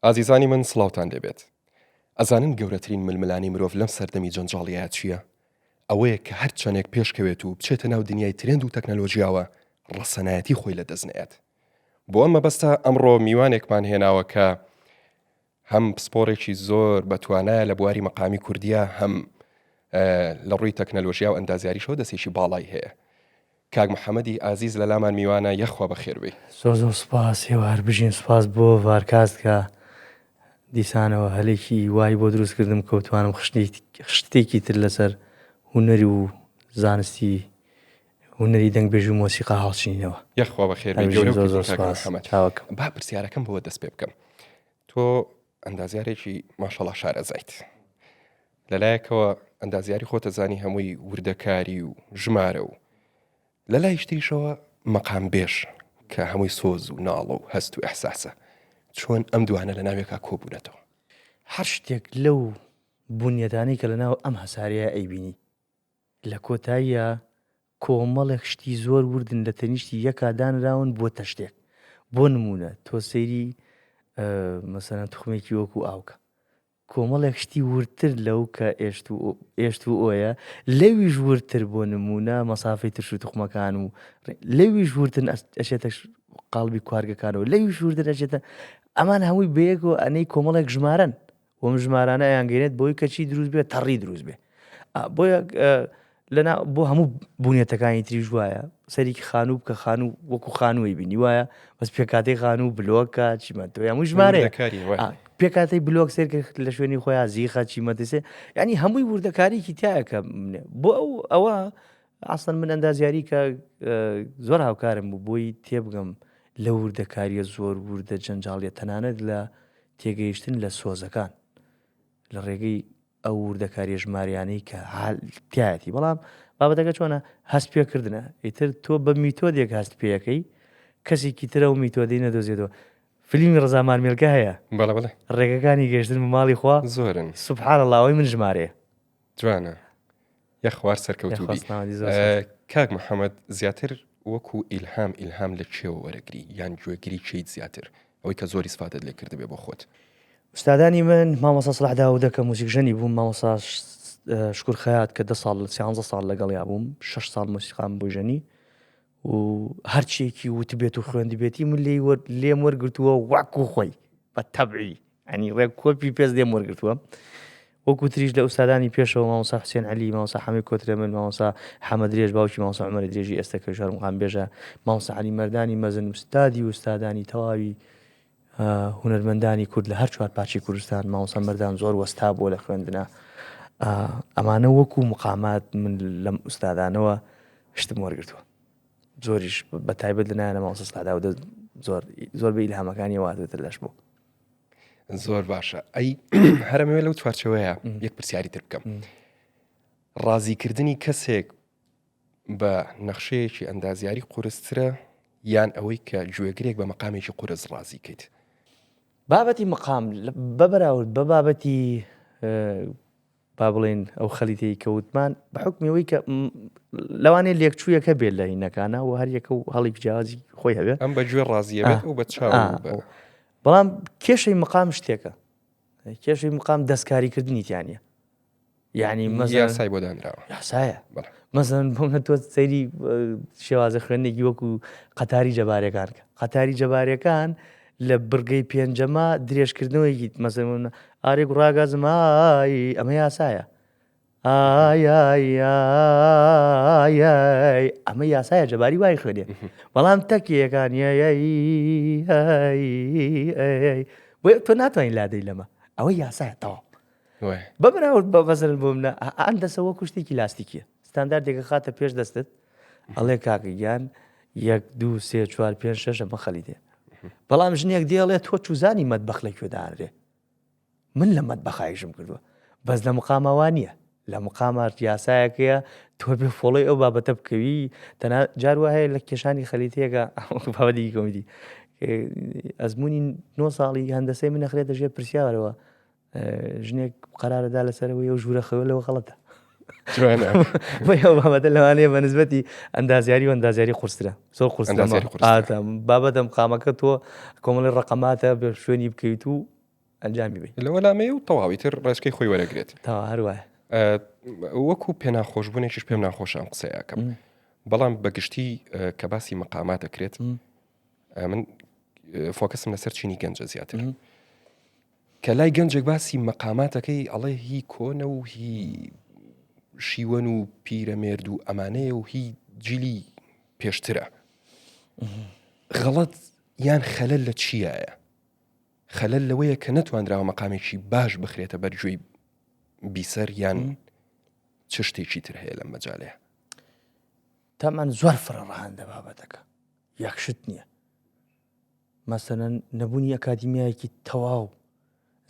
ئازیزانی من سڵاوتان لێبێت. ئەزانن گەورەترین ململانێی مرۆڤ لەم سەردەمی جەنجاڵییە چییە؟ ئەوەیە کە هەر چەندێک پێشکەوێت و بچێتە ناو دنیای ترێند و تەکنەلۆژیاوە ڕەسەنایەتی خۆی لەدەست نەیەت. بۆ ئەم مەبەستە ئەمڕۆ میوانێکمان هێناوە کە هەم پسپۆڕێکی زۆر بەتوانایە لە بواری مەقامی کوردیە هەم لە ڕووی تەکنەلۆژیا و ئەندازیاریشەوە دەستێکی باڵای هەیە. کاک محەمەدی ئازیز لە لامان میوانە یەخوا بەخێر بێی. زۆر زۆر سوپاس ئێوە هەر بژین سوپاس بۆ ڤارکاست کە دیسانەوە هەلێکی وای بۆ دروست کردم کە بتوانم خشتێکی تر لەسەر هونەر و زانستی هونەری دەنگبێژی و مۆسیقا هەڵچنینەوە. یەخوا بەخێر بێی گەورە زۆر زۆر سوپاس چاوەکەم. با پرسیارەکەم بەوە دەست پێ بکەم تۆ ئەندازیارێکی ماشەڵا شارەزایت لەلایەکەوە ئەندازیاری خۆتە زانی هەمووی وردەکاری و ژمارە و لە لایش تریشەوە مەقام بێژ کە هەمووی سۆز و ناڵە و هەست و ئەحساسە چۆن ئەم دوانە لە ناوێکا کۆبوونەتەوە؟ هەر شتێک لەو بونیەتانەی کە لەناو ئەم هەسارەیە ئەیبینی لە کۆتاییا کۆمەڵێک شتی زۆر وردن لە تەنیشتی یەکا دانراون بۆتە شتێک بۆ نموونە تۆ سەیری مەسەلەن توخمێکی وەکو ئاوکە کۆمەڵێک شتی وردتر لەو کە ئێشت و ئۆیە لەویش وردتر بۆ نموونە مەسافەی ترش و توخمەکان و لەویش وردن ئەچێتە قاڵبی کوارگەکانەوە لەویش وردتر ئەچێتە ئەمان هەمووی بەیەکەوە ئەنەی کۆمەڵێک ژمارەن وەم ژمارانە ئەیانگەێنێت بۆی کە چی دروست بێت تەڕی دروست بێ بۆیە لەنا بۆ هەموو بوونێتەکانی تریش وایە سەرێکی خانوو بکە خانوو وەکو خانووی بینی وایە بەس پێکاتی خانوو بلۆکە چیمەتەوە هەموو ژمارەیە پێکاتی بلۆک سێر لە شوێنی خۆیان زیخە چیمەتەسێ ینی هەمووی وردەکاریکی تایەکە بۆ ئەو ئەوە ئاسن من ئەندازیاری کە زۆر هاوکارم بوو بۆی تێبگەم لە وردەکاریە زۆر وردە جەنجاڵیە تەنانەت لە تێگەیشتن لە سۆزەکان لە ڕێگەی ئەو وردەکاریە ژماریانەی کە تایەتی بەڵام بابەتەکە چۆنە هەست پێکردنە ئیتر تۆ بە میتۆدێک هەست پێەکەی کەسێکی ترە و میتۆدی نەدۆزێتەوە فیلمی ڕەزا مارمێلکە هەیە بەڵێ بەڵێ ڕێگەکانی گەشتن بە ماڵی خوا زۆرن سبحان الله ئەوەی من ژمارەیە جوانە یەخوار سەرکەوتوبی کاک محەممەد زیاتر وەکو ئیلهام ئیلهام لە کێوە وەرەگری یان گوێگری کێیت زیاتر ئەوەی کە زۆر ئیسفادەت لێ کردبێ بۆ خۆت؟ ئوستادانی من مامۆستا سڵاح داودە کە موزیکژەنی بووم، مامۆستا شکور خەیات کە دە ساڵ سیانزە ساڵ لەگەڵیا بووم، شەش ساڵ مۆسیقام بۆی ژەنی و هەرچیەکی وتبێت و خوێندبێتی من لێی وەر لێم وەرگرتووە وەکو خۆی بە تەبعی ینی ڕێک copy paste لێم وەرگرتووە. وەکو تریش لە ئوستادانی پێشەوە مامۆستا حوسێن عەلی، مامۆستا حەمەی کۆترە من، مامۆستا حەمە درێژ باوکی مامۆستا عومەری درێژی ئێستە کە ژار مقام بێژە، مامۆستا عەلی مەردانی مەزن ئوستادی ئوستادانی تەواوی هونەرمەندانی کورد لە هەر چوار پارچەی کوردستان، مامۆستا مەردان زۆر وەستا بووە لە خوێندنا. ئەمانە وەکو مقامات من لەم ئوستادانەوە شتم وەرگرتووە. زۆریش بە تایبەت لە نایانە مامۆستا سڵاح داودە زۆر زۆر بە ئیلهامەکانی واتە لەش بوو. زۆر باشە ئەی هەرمەوێ لەو چوارچەوەیە یەک پرسیاری تر بکەم ڕازیکردنی کەسێک بە نەخشەیەکی ئەندازیاری قورسترە یان ئەوەی کە گوێگرێک بە مەقامێکی قورس ڕازی کەیت بابەتی مقام بە بەراورد بە بابەتی با بڵێین ئەو خەلیتەی کە وتمان بە حوکمی ئەوەی کە لەوانەیە لێکچوویەک هەبێت لە هینەکانە و هەر یەکە و هەڵێکی جیاوازی خۆی هەبێت ئەم بە گوێ ڕازیە بێت ئەو بە چاو بەڵام کێشەی مقام شتێکە کێشەی مقام دەستکاریکردنی تیانە یعنی یاسای بۆ دانراوە یاسایە مەسەن بۆ منە تۆ سەیری شێوازە خوێندنێکی وەکو قەتاری جەبارەکان کە قەتاری جەبارەکان لە بڕگەی پێنجەما درێژکردنەوەیەکی مەسەن ئارێک ڕاگازم ئای ئەمە یاسایە ئای ئای ئای ئای ئەمە یاسایە جەباری وای خوێنێ بەڵام تەکیەکان بۆیە تۆ ناتوانین لادەی لەمە ئەوە یاسایە تەواو بە بەراورد بە مەسەلەن بۆ منە هەندەسە وەکو شتێکی لاستیکیە ستانداردێکە خاتە پێش دەستت ئەڵێ کاکە گیان یەک دوو سێ چوار پێنج شەش ئەمە خەلیتێ بەڵام ژنێک دێڵێ تۆ چوزانی مەتبەخ لە کوێ دانرێ من لە مەتبەخایشم کردووە بەس لە مقامەوە نییە لە مقامات یاسایەکەیە تۆ بێ فۆڵۆی ئەو بابەتە بکەوی تەنها جار وا هەیە لە کێشانی خەلیتەیەکە بابەتێکی کۆمیدی ئەزمموی نۆ ساڵی هەندەسەی من نەخرێتە ژێر پرسیارەوە ژنێک قەرارەدا لەسەرەوەی ئەو ژوورە خەوە لەوە غەڵەتە بابەتە لەوانەیە بە نسبەتی ئەندازیاری و ئەندازیاری قورسترە زۆر قورس بابەتم قامەکە تۆ کۆمەڵی ڕقەماتە بێ شوێنی بکەیت و. ئەنجامی بی. لە وەلامەیە و تەواوی تر ڕێچکەی خۆی وەرەگرێت. تەواو هەر وایە. وەکو پێناخۆشبوونێکیش پێم ناخۆشە ئەم قسەیە ئەکەم بەڵام بەگشتی کە باسی مەقامات دەکرێت من focus م لەسەر چینی گەنجە زیاتر کە لای گەنجێک باسی مەقاماتەکەی ئەڵێ هی کۆنە و هی شیوەن و پیرەمێرد و ئەمانەیە و هی جیلی پێشترە غەڵەت یان خەلەل لە چیایە؟ خەلەل لەوەیە کە نەتوانراوە مەقامێکی باش بخرێتە بەر گوێی بیسەر یان چ شتێکی تر هەیە لەم مەجالەیە؟ تامان زۆر فرە ڕەهەندە بابەتەکە یەک شت نییە مەسەلەن نەبوونی ئەکادیمیایەکی تەواو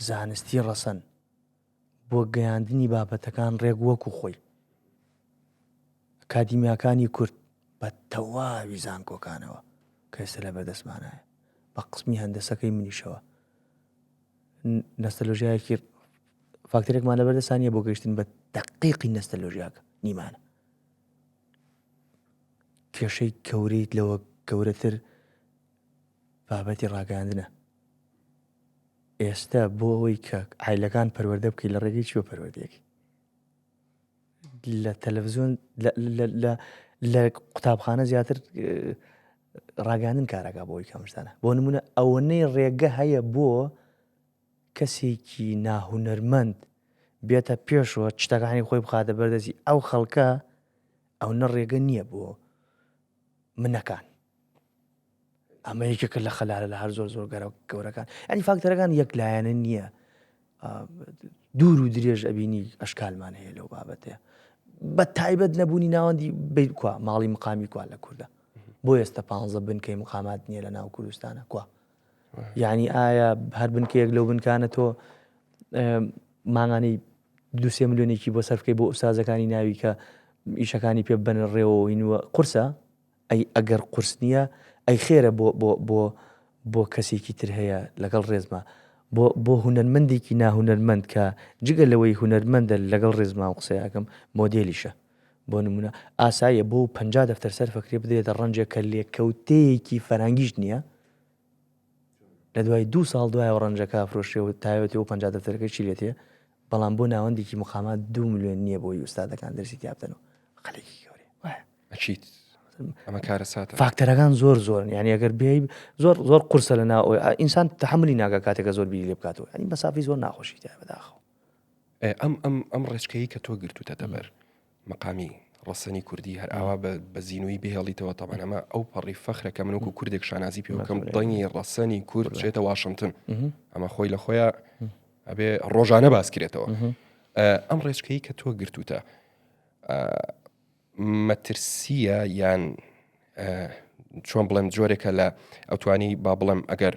زانستی ڕەسەن بۆ گەیاندنی بابەتەکان ڕێک وەکو خۆی ئەکادیمیاکانی کورد بە تەواوی زانکۆکانەوە کە ئێستا لە بەردەستمانایە بە قسمی هەندەسەکەی منیشەوە نەستەلۆژیایەکی فاکتەرێکمان لە بەردەستانیە بۆ گەیشتن بە دەقیقی نەستەلۆژیاکە نیمانە کێشەی گەورەیت لەوە گەورەتر بابەتی ڕاگەیاندنە ئێستا بۆ ئەوەی کە عایلەکان پەروەردە بکەیت لە ڕێگەی چیوە پەروەردەیەکی لە تەلەڤزیۆن لە قوتابخانە زیاتر ڕاگەاندن کارەکە بۆی کەمشتانە بۆ نمونە ئەوەنەی ڕێگە هەیە بۆ کەسێکی ناهونەرمەند بێتە پێشەوە شتەکانی خۆی بخاتە بەردەستی ئەو خەڵکە ئەو نە ڕێگە نییە بۆ منەکان ئەمە یەکێکە لە خەلالە لە هەر زۆر زۆر گەرە گەورەکان ئەنی فاکتەرەکان یەک لایەنە نییە دوور و درێژ ئەبینی ئەشکالمان هەیە لەو بابەتەیە بە تایبەت نەبوونی ناوەندی کوا ماڵی مقامی کوا لە کوردە بۆ ئێستا پ بنکەی مقامات نییە لە ناو کوردستانە کوا یعنی ئایا هەر بنکەیەک لەو بنکانە تۆ مانگانەی دوسێ ملیۆنێکی بۆ سەرفکەی بۆ ئوستازەکانی ناوی کە ئیشەکانی پێ ببەنە ڕێوە اینوە قورسە ئەی ئەگەر قورس نییە ئەی خێرە بۆ بۆ بۆ بۆ کەسێکی تر هەیە لەگەڵ ڕێزما بۆ بۆ هونەرمەندێکی ناهونەرمەند کە جگە لەوەی هونەرمەندە لەگەڵ ڕێزما و قسەیەکەم مۆدێلیشە بۆ نمونە ئاساییە بۆ 50 دەفتەر سەرفەکرێ بدرێتە ڕەنجێک کە لێکەوتەیەکی فەرهەنگیش نییە لە دوای دوو ساڵ دوایەوە ڕەنجەکە ئەفرۆشرێ و تایبەتی ئەو 50 دەفتەرەکەی چی لێتێ بەڵام بۆ ناوەندێکی مقامات دو ملیۆن نییە بۆی ئوستادەکان دەرسی تیا بدەنەوە خەلێکی گەورەیە وایە ئەکید ئەمە کارەساتە فاکتەرەکان زۆر زۆرن یعنی ئەگەر بێ زۆر زۆر قورسە لە ناو ئینسان تحملی ناگە کاتێکە زۆر بیری لێ بکاتەوە ینی مەسافی زۆر ناخۆشی تای بەداخەوە ئەم ئەم ئەم ڕێچکەی کە تۆ گرتوتە دەبەر مەقامی ڕەسەنی کوردی هەر ئاوا بە زینووی بهێڵیتەوە تەبعەن ئەمە ئەو پەڕی فەخرە کە من وەکو کوردێک شانازی پێ بکەم دەنگی ڕەسەنی کورد بچێتە واشنتن ئەمە خۆی لە خۆیان ئەبێ ڕۆژانە باس کرێتەوە ئەم ڕێچکەی کە تۆ گرتوتە مەترسیە یان چۆن بڵێم جۆرێکە لە ئەوتوانی با بڵێم ئەگەر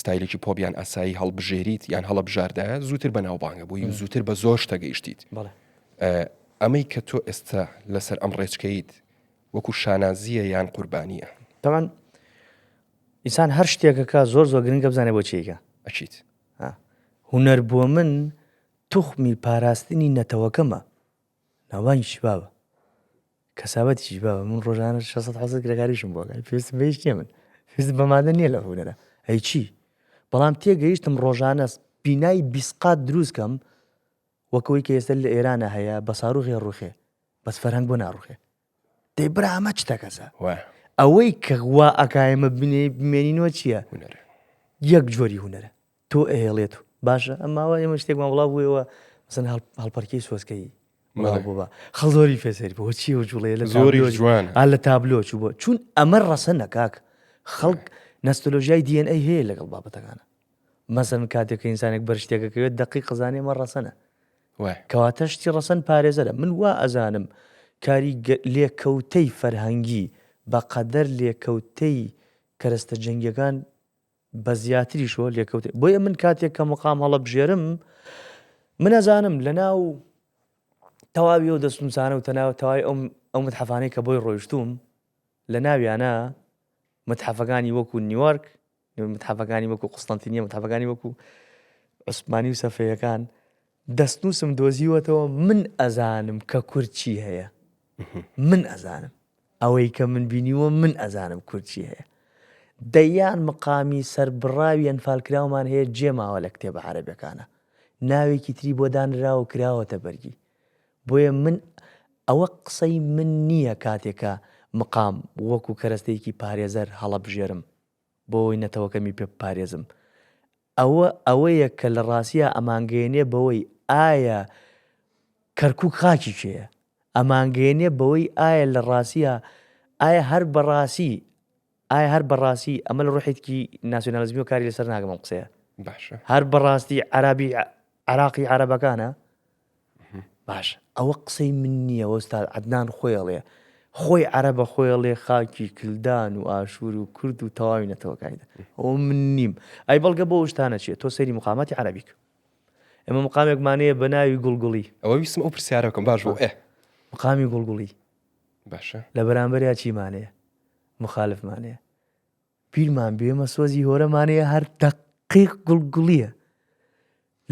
ستایلێکی پۆپ یان ئاسایی هەڵبژێریت یان هەڵەبژاردایە زووتر بەناوبانگە بووی و زووتر بە زۆر شتە گەیشتیت ئەمەی کە تۆ ئێستا لەسەر ئەم ڕێچکەیت وەکو شانازیە یان قوربانیە تەمان ئینسان هەر شتێکەکە زۆر زۆر گرنگە بزانێ بۆ چیکە ئەچیت هونەر بۆ من توخمی پاراستنی نەتەوەکەمە ناوبانگیشی بابە کەسابەتیش بابە من ڕۆژانە 600 700 کرێکاریشم بۆ ئەکات پێویستم بە هیچ نییە من پێویستم بە مادە نییە لە هونەرە ئەی چی بەڵام تێگەیشتم ڕۆژانە بینای 20 قات دروست کەم وەکەوەی کە ئێستا لە ئێرانە هەیە بە ساروخێ ڕوخێ بەس فەرهەنگ بۆ ناڕوخێ دەی برا ئەمە چ تەکەسە ئەوەی کە وا ئەکا ئێمە بمێنینەوە چییە هونەرە یەک جۆری هونەرە تۆ ئەهێڵێت و باشە ئەم ماوە ئێمە شتێکمان بڵاو بوویەوە مەسەن هەڵپەرکەی سۆزکەیی بڵاو بوو بە خەڵ زۆری پێ سەیر بوو چی و جوڵەیە لە زۆری جوان ئا لە تابلۆ چوو بۆ چون ئەمە ڕەسەنە کاک خەڵک نەستۆلۆژیای DNA هەیە لەگەڵ بابەتەکانە مەسەن کاتێک کە ئینسانێک بەر شتێکە کەوێت دەقیق زانێ ئەمە ڕەسەنە کەواتە شتی ڕەسەن پارێزەرە من وا ئەزانم کاری لێکەوتەی فەرهەنگی بەقەدەر لێکەوتەی کەرەستە جەنگیەکان بە زیاتریشەوە لێکەوتەی بۆیە من کاتێک کە مقام هەڵەبژێرم من ئەزانم لەناو تەواوی ئەو دەستنووسانە و تەناو تەواوی ئەو ئەو متحەفانەی کە بۆی ڕۆیشتووم لە ناویانە متحەفەکانی وەکو نیوارک متحەفەکانی وەکو قوستەنتینیە متحەفەکانی وەکو عوسمانی و سەفەیەکان دەستنووسم دۆزیوەتەوە من ئەزانم کە کورد چی هەیە من ئەزانم ئەوەی کە من بینیوە من ئەزانم کورد چی هەیە. دەیان مقامی سەربڕاوی ئەنفالکراومان هەیە جێماوە لە کتێبە عەرەبیەکانا ناوێکی تری بۆ دانراوە و کراوەتە بەرگی بۆیە من ئەوە قسەی من نییە کاتێک کە مقام وەکو کەرەستەیەکی پارێزەر هەڵەبژێرم بۆ ئەوەی نەتەوەکەمی پێ بپارێزم ئەوە ئەوەیە کە لە ڕاستیا ئەمانگەیەنێ بەوەی ئایا کەرکوک خاکی کێیە؟ ئەمانگەیەنێ بەوەی ئایا لە ڕاستیا ئایا هەر بەڕاستی ئایا هەر بەڕاستی ئەمە لە ڕۆحێکی ناسیۆنالیزمیەوە کاری لەسەر ناکەم ئەم قسەیە باشە هەر بەڕاستی عەرابی عراقی عەرەبەکانە باش ئەوە قسەی من نییە وەستاد عەدنان خۆی ئەڵێ خۆی عەرەبە خۆی ئەڵێ خاکی کلدان و ئاشوور و کورد و تەواوی نەتەوەکانی ئەوە من نیم ئەی بەڵگە بۆ شتانە چیە تۆ سەیری مقاماتی عەرەبی کە ئێمە مقامێکمان هەیە بە ناوی گوڵگوڵی ئەوە ویستم ئەو پرسیارە بکەم باش بوو ئێ مقامی گوڵگوڵی باشە لە بەرامبەریا چیمان هەیە مخالفمان هەیە بیرمان بێ ئێمە سۆزی هۆرەمان هەیە هەر دەقیق گوڵگوڵیە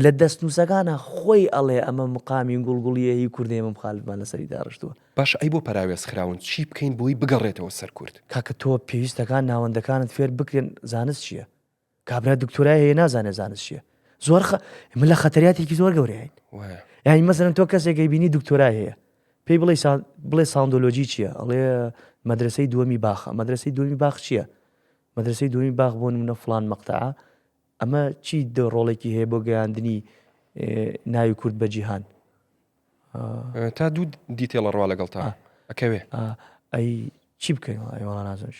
لە دەستنووسەکانا خۆی ئەڵێ ئەمە مقامی گوڵگوڵیە هی کوردە ئێمە مخالفمان لەسەری داڕشتووە. باشە ئەی بۆ پەراوێز خراون چی بکەین بۆی بگەڕێتەوە سەر کورد؟ کاکە تۆ پێویستەکان ناوەندەکانت فێر بکرێن زانست چیە؟ کابرا دکتۆرای هەیە نازانێ زانست چیە زۆر خ... من لە خەتەریاتێکی زۆر گەورەین وایە یعنی مەسەلەن تۆ کەسێک بینی دکتۆرای هەیە پێی بڵێ سا... بڵێ ساندۆلۆجی چییە ئەڵێ مەدرسەی دووەمی باخە مەدرسەی دووەمی باخ چییە مەدرسەی دووەمی باخ بۆ نمونە فلان مەقتەعە ئەمە چی ڕۆڵێکی هەیە بۆ گەیاندنی ناوی کورد بە جیهان تا دوو detail ە ڕوا لەگەڵ تا ئەکەوێ ئەی چی بکەین نازم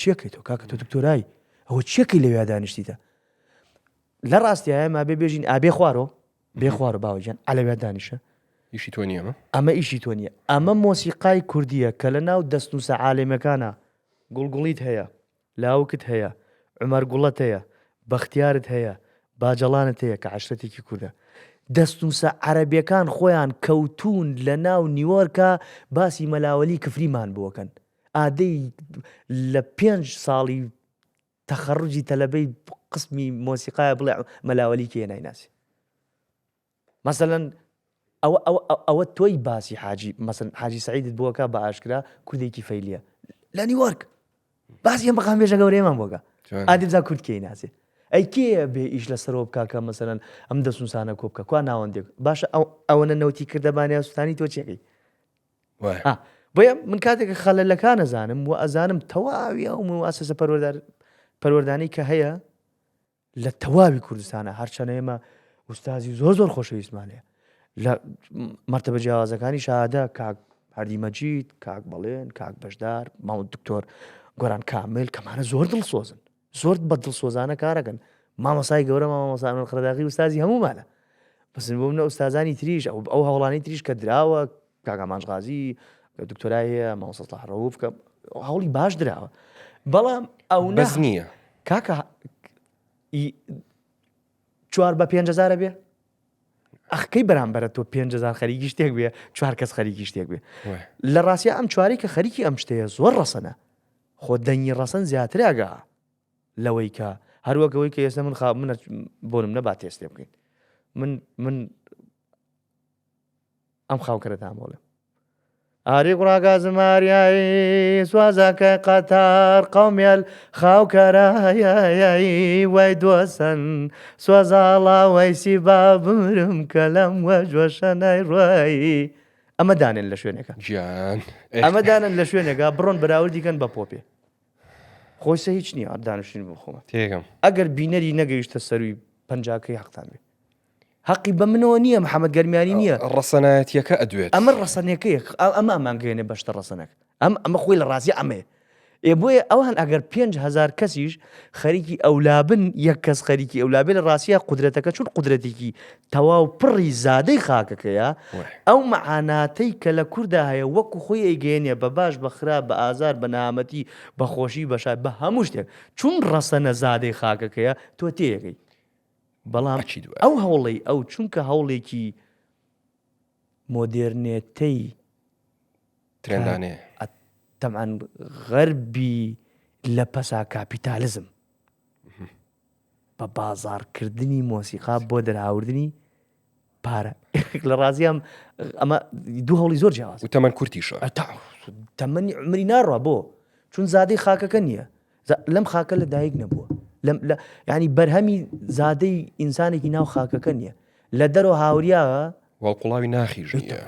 چیەکەی تۆ کاکە تۆ دکتۆرای ئەوە چیەکەی لەوێ دانیشتیتە لە ڕاستیایە ما بێ بێژین ئابێ خوارۆ بێ خوارۆ باوەجان ئەلەوێ دانیشە ئیشی تۆ نییە ئەمە ئیشی تۆ نییە ئەمە مۆسیقای کوردیە کە لە ناو دەستنووسە عالێمەکانە گوڵگوڵیت هەیە لاوکت هەیە، عومەر گوڵەت هەیە، بەختیارت هەیە، باجەڵانت هەیە کە عەشرەتێکی کوردە. دەستنووسە عەرەبیەکان خۆیان کەوتوون لە ناو نیۆرکا باسی مەلاوەلی کفریمان بۆکەن. ئادەی لە پێنج ساڵی تەخەڕوجی تەلەبەی قسمی مۆسیقایە بڵێ مەلاوەلی کێیە نایناسی. مەسەلەن ئەوە ئەوە ئەوە تۆی باسی حاجی مەسن حاجی سعیدت بۆکە بە ئاشکرا کوردێکی فەیلیە لە نیوەرک باسی ئەم بەقام بێژە گەورەیەمان بۆکە ئادی بزا کورد کێی ناسێ ئەی کێ بێ ئیش لەسەرەوە بکا کە مەسەلەن ئەم دەستنووسانە کۆ بکە کوا ناوەندێک باشە ئەو ئەوەنە نەوتی کردەبانیا سوستانی تۆ چێکەی بۆیە من کاتێک خەلەلەکان ئەزانم و ئەزانم تەواوی ئەو مواسەسە پەروەردار پەروەردانەی کە هەیە لە تەواوی کوردستانە هەرچەنە ئێمە ئوستازی زۆر زۆر خۆشەویستمان هەیە لە مەرتەبە جیاوازەکانی شادە کاک هەردی مەجید کاک بەڵێن کاک بەشدار ماوە دکتۆر گۆران کامل کەمانە زۆر دڵسۆزن زۆر بە دڵسۆزانە کارەکەن مامۆسای گەورە مامۆسا قەرەداغی ئوستازی هەمومانە بەسن بۆ منە ئوستازانی تریش ئەو ئەو هەوڵانی تریش کە دراوە کاک ئامانج غازی دکتۆرای هەیە مامۆستا سڵاح ڕەوف کە هەوڵی باش دراوە بەڵام ئەو بەس نییە کاکە چوار بە پێ بێ ئەخکەی بەرامبەرە تۆ 5هزار خەریکی شتێک بێ چوار کەس خەریکی شتێک بێ لە ڕاستە ئەم چواری کە خەریکی ئەم شتەیە زۆر ڕەسەنە خۆ دەنگی ڕەسەن زیاتراگا لەوەی کە هەروەک ئەوەی کە ئێستا من خا منە بۆنم نەبا تێستێ بکەین من من ئەم خاوکەرەتان بۆڵێم ئاری قڕاگازماریایی سوازەکەی قەتار قومیل خاوکەرایایی وای دۆسەن سوازاڵا وەیسی با بمرم کە لەم وەجوەشەنای ڕۆیی ئەمە دانێن لە شوێنەکە گیان ئەمە دانن لە شوێنێکە بڕۆن بەراوردی کەن بە پۆپێ خۆی سە هیچ نییە دانیشتین بۆ خۆمە تێگەم ئەگەر بینەری نەگەیشتە سەروی پەنجاکەی حەقتان بێ حەقی بە منەوە نییە محەممەد گەرمیانی نییە ڕەسەنایەتیەکە ئەدوێت ئەمە ڕەسەنەکەی ئەمە ئەمانگەێنێ بەشتە ڕەسەنەکە ئەم ئەمە خۆی لە ڕازی ئەمەیە ئێ بۆیە ئەوان ئەگەر 5هزار کەسیش خەریکی ئەولابن یەک کەس خەریکی ئەولابێ لە ڕاستە قودرەتەکە چون قودرەتێکی تەواو پڕی زادەی خاکەکەیە ئەو مەعاناتەی کە لە کوردا هەیە وەکو خۆی ئەیگەیەنێ بە باش بە خراپ بە ئازار بە نەهامەتی بە خۆشی بە شاد بە هەموو شتێک چون ڕەسەنە زادەی خاکەکەیە تۆ تێیەگەی بەڵام ئەو هەوڵەی ئەو چونکە هەوڵێکی مۆدێرنێتەی ترێندانەیە تەبعەن غەربی لە پەسا کاپیتالزم بە بازاڕکردنی مۆسیقا بۆ دەرهاوردنی پارە لە ڕازیام ئەمە دوو هەوڵی زۆر جیاواز و تەمەن کورتیشە تەمەنی عمری ناڕوا بۆ چون زادەی خاکەکە نییە. لەم خاکە لە دایک نەبووە لەم لە ینی بەرهەمی زادەی ئینسانێکی ناو خاکەکە نییە لە دەرەوە هاوریاوە وەڵقوڵاوی ناخیش نییە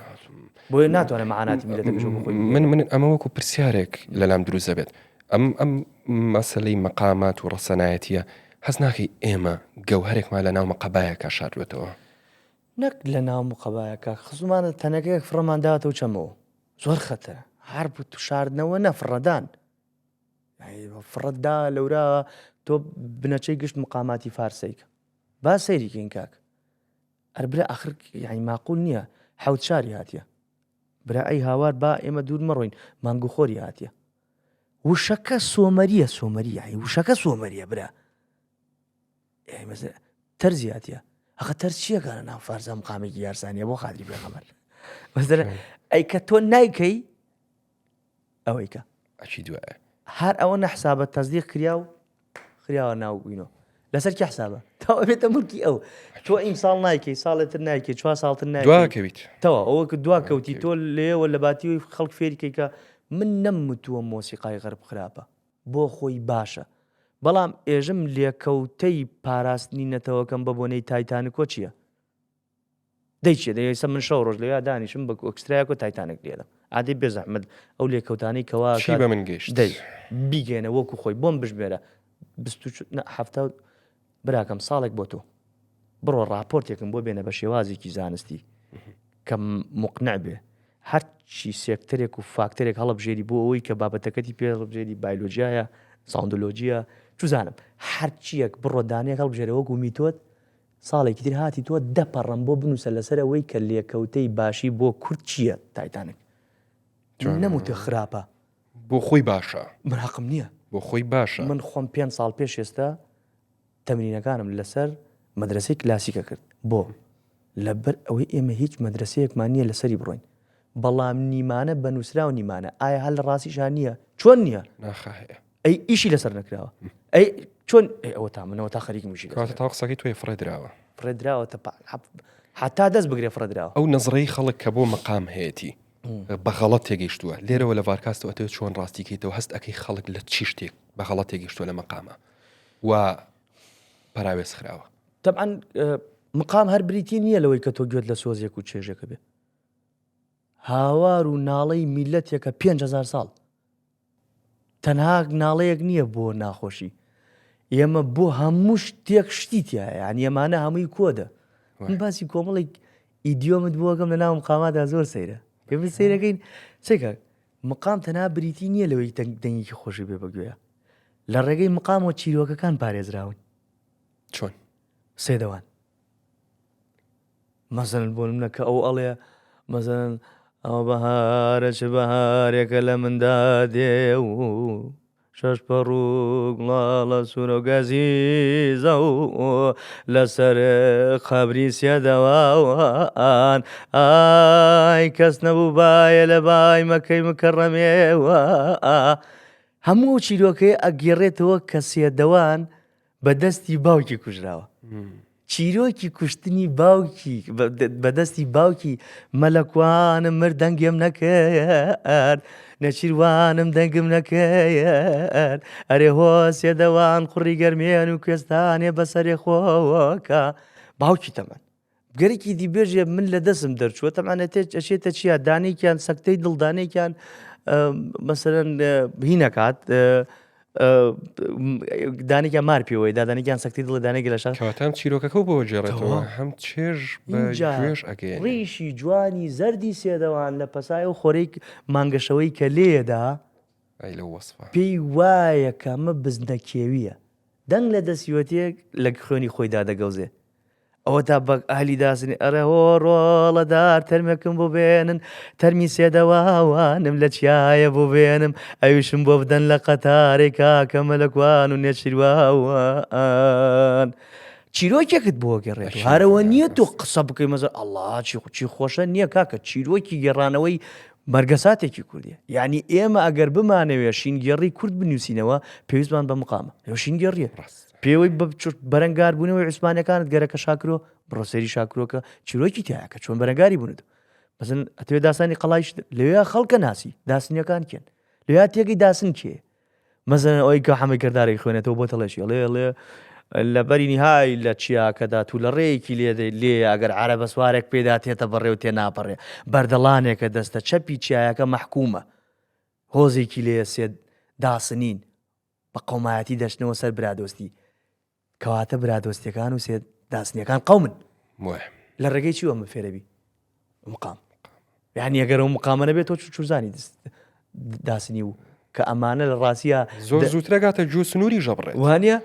بۆیە ناتوانێت مەعاناتی میللەتەکەش وەکو خۆی من من ئەمە وەکو پرسیارێک لەلام دروست دەبێت ئەم ئەم مەسەلەی مەقامات و ڕەسەنایەتیە هەست ناکەی ئێمە گەوهەرێکمان لە ناو مەقەبایەکا شاردوێتەوە؟ نەک لە ناو مقەبایەکە خزمانە تەنەکەیەک فڕەمان داوەتەوە چەمەوە زۆر خەتەرە هەر شاردنەوە نە فڕەدان فڕەت دا لەورا تۆ بنەچەی گشت مقاماتی فارسەیکە با سەیری کەین کاک ئەر برا ئەخر یعنی ماقول نییە حەوت شاری هاتیە برا ئەی هاوار با ئێمە دوور مەڕۆین مانگوخۆری هاتیە وشەکە سۆمەریە سۆمەری یعنی وشەکە سۆمەریە برا تەرزی هاتیە ئەخە تەرز چیەکانە ناو فارزە مقامێکی یارسانیە بۆ خاتری پێغەمبەر ئەی کە تۆ نایکەی ئەوەی کە ئەکی دوایە هەر ئەوە نەحسابە تەزدیق کریا و خراوە ناو گوینۆ لەسەر کی حسابە تەوا بێتە ملکی ئەو تۆ ئیمساڵ نایکەی ساڵێتر نایکەی چوار ساڵتر ناکەویت تەوا ئەوە کە دوا کەوتی تۆ لێەوە لە باتی خەڵک فێریکەی کە من نەموتووە مۆسیقای غەرب خراپە بۆ خۆی باشە بەڵام ئێژم لێکەوتەی پاراستنی نەتەوەکەم بە بۆنەی تایتانکۆ چییە؟ دەی چیە دەی ئێستا من شەو ڕۆژ لەویا دانیشم بە ئۆکسترایەک و تایتانک لێدەم ئادەی بێ زەحمەت ئەو لێکەوتانەی کەوا چی بە من گەیشت دەی بیگەێنە وەکو خۆی بۆم بژمێرە هەفتا براکەم ساڵێک بۆ تۆ بڕۆ راپۆرتێکم بۆ بێنە بە شێوازێکی زانستی کە مقنع بێ هەرچی سێکتەرێک و فاکتەرێک هەڵبژێری بۆ ئەوەی کە بابەتەکەتی پێ هەڵبژێری بایلۆجیایە ساوندۆلۆجیە چزانم هەرچیەک بڕۆ دانەیەک هەڵبژێرە وەکو میتۆد ساڵێکی تر هاتی تۆ دە پەڕەم بۆ بنووسە لەسەر ئەوەی کە لێکەوتەی باشی بۆ کورد چییە تایتانک نەموتە خراپە بۆ خۆی باشە من حەقم نییە بۆ خۆی باشە من خۆم پێ ساڵ پێش ئێستا تەمرینەکانم لەسەر مەدرسەی کلاسیکە کرد بۆ لەبەر ئەوەی ئێمە هیچ مەدرسەیەکمان نییە لەسەری بڕۆین بەڵام نیمانە بە نووسراو نیمانە ئایا هەر لە ڕاستیشا نییە چۆن نییە ناخە هەیە ئەی ئیشی لەسەر نەکراوە ئەی چۆن ئەوە تا منەوە تا خەریکم ئیشی کەواتە تا قسەکەی تۆی فڕێ دراوە فڕێ دراوە تە حتا دەست بگرێ فڕێ دراوە ئەو نەزڕەی خەڵک کە بۆ مەقام هەیەتی بە غەڵەت تێگەیشتووە لێرەوە لە ڤارکاستەوە ئەتەوێت چۆن ڕاستی کەیتەوە هەست ئەکەی خەڵک لە چی شتێک بە غەڵەت تێگەیشتووە لە مەقامە و پەراوێز خراوە تەبعەن مقام هەر بریتی نییە لەوەی کە تۆ گوێت لە سۆزێک و چێژێکە بێ هاوار و ناڵەی میلەتێکە 5هزار ساڵ تەنها ناڵەیەک نییە بۆ ناخۆشی ئێمە بۆ هەموو شتێک شتی تایە یعنی ئەمانە هەمووی کۆدە من باسی کۆمەڵێک idiom ت بۆکەم لە ناو مقامادا زۆر سەیرە ئێمە سەیرەکەین سێکە مقام تەنها بریتی نییە لەوەی دەنگ دەنگێکی خۆشی بێ بەگوێیە لە ڕێگەی مقامەوە چیرۆکەکان پارێزراون چۆن سێدەوان مەسەلەن بۆ نمونە کە ئەو ئەڵێ مەسەلەن ئەوە بەهارە چ بەهارێکە لە مندا دێ و شەش پەڕ و گوڵاڵە سوورە و گەزیزە و لەسەر قەبری سێدەوان ئای کەس نەبوو بایە لە بای مەکەی مکەڕەمێوە هەموو ئەو چیرۆکەیە ئەگێڕێتەوە کە سێدەوان بە دەستی باوکی کوژراوە. چیرۆکی کوشتنی باوکی بە دەستی باوکی مەلەکوانم مرد دەنگێم نەکرد نەچیروانم دەنگم نەکرد ئەرێ هۆسێ دەوان قوڕی گەرمێن و کوێستانێ بەسەرێ خۆکە باوکی تەمەن گەرەکی دی بێژێ من لە دەسم دەرچووە تەبعەن ئەچێتە چیا دانێکیان سەکتەی دڵ دانێکیان مەسەرەن هینەکات دانێکیان مار پێوەی دادانێکیان سەکتی دڵ دانێکی لە شار کەواتە چیرۆکەکە بۆ گێڕێتەوە هەم چێژ بەگوێش ئەگەێن ڕیشی جوانی زەردی سێدەوان لە پەسای و خۆرەی مانگەشەوەی کە لێدا ئەی لەو وەسفە پێی وایە کە ئەمە بزنە کێویە دەنگ لە دەسیوەتێک لە خوێنی خۆیدا دەگەوزێ ئەوەتا بە ئەهلی داسنی ئەرێ هۆ ڕۆڵە دار تەرمێکم بۆ بێنن تەرمی سێدەواوانم لە چیایە بۆ بێنم ئەویشم بۆ بدەن لە قەتارێ کاکە مەلەکوان و نێچیرواوان چیرۆکێکت بۆ گەڕێت هەرەوە نییە تۆ قسە بکەی مەزە ئەڵا چی چی خۆشە نییە کاکە چیرۆکی گێڕانەوەی مەرگەساتێکی کوردیە یعنی ئێمە ئەگەر بمانەوێ شینگێڕی کورد بنووسینەوە پێویستمان بە مقامە ئێوە شینگێڕیە ڕاست پێوەی بە بەرەنگاربوونەوەی عوسمانەکانت گەرەکە شاکرۆ بڕۆ سەیری شاکرۆکە چیرۆکی تایە کە چۆن بەرەنگاری بوونت مەسن ئەتوێ داستانی قەڵایش لەوێ خەڵکە ناسی داسنیەکان کێن لەوێ تێگەی داسن کێ؟ مەسەلەن ئەوەی کە حەمەی کردارێک خوێنێتەوە بۆ تەڵێشی ئەڵێ ئەڵێ لە بەری نیهای لە چیاکەدا تو لە ڕێیەکی لێ لێ ئەگەر عەرەبە سوارێک پێدا تێتە بەڕێ و تێ ناپەڕێ بەردەڵانێکە دەستە چەپی چیایەکە مەحکومە هۆزێکی لێ سێ داسنین بە قەومایەتی دەچنەوە سەر برادۆستی کەواتە برادۆستیەکان و سێ داسنیەکان قەومن لە ڕێگەی چیوە ئەمە فێرەبی مقام یعنی ئەگەر ئەو مقامە نەبێت تۆ چوزانی داسنی و کە ئەمانە لە ڕاستە زۆر زووترەگاتە جوو سنووری ژەبڕێت وانە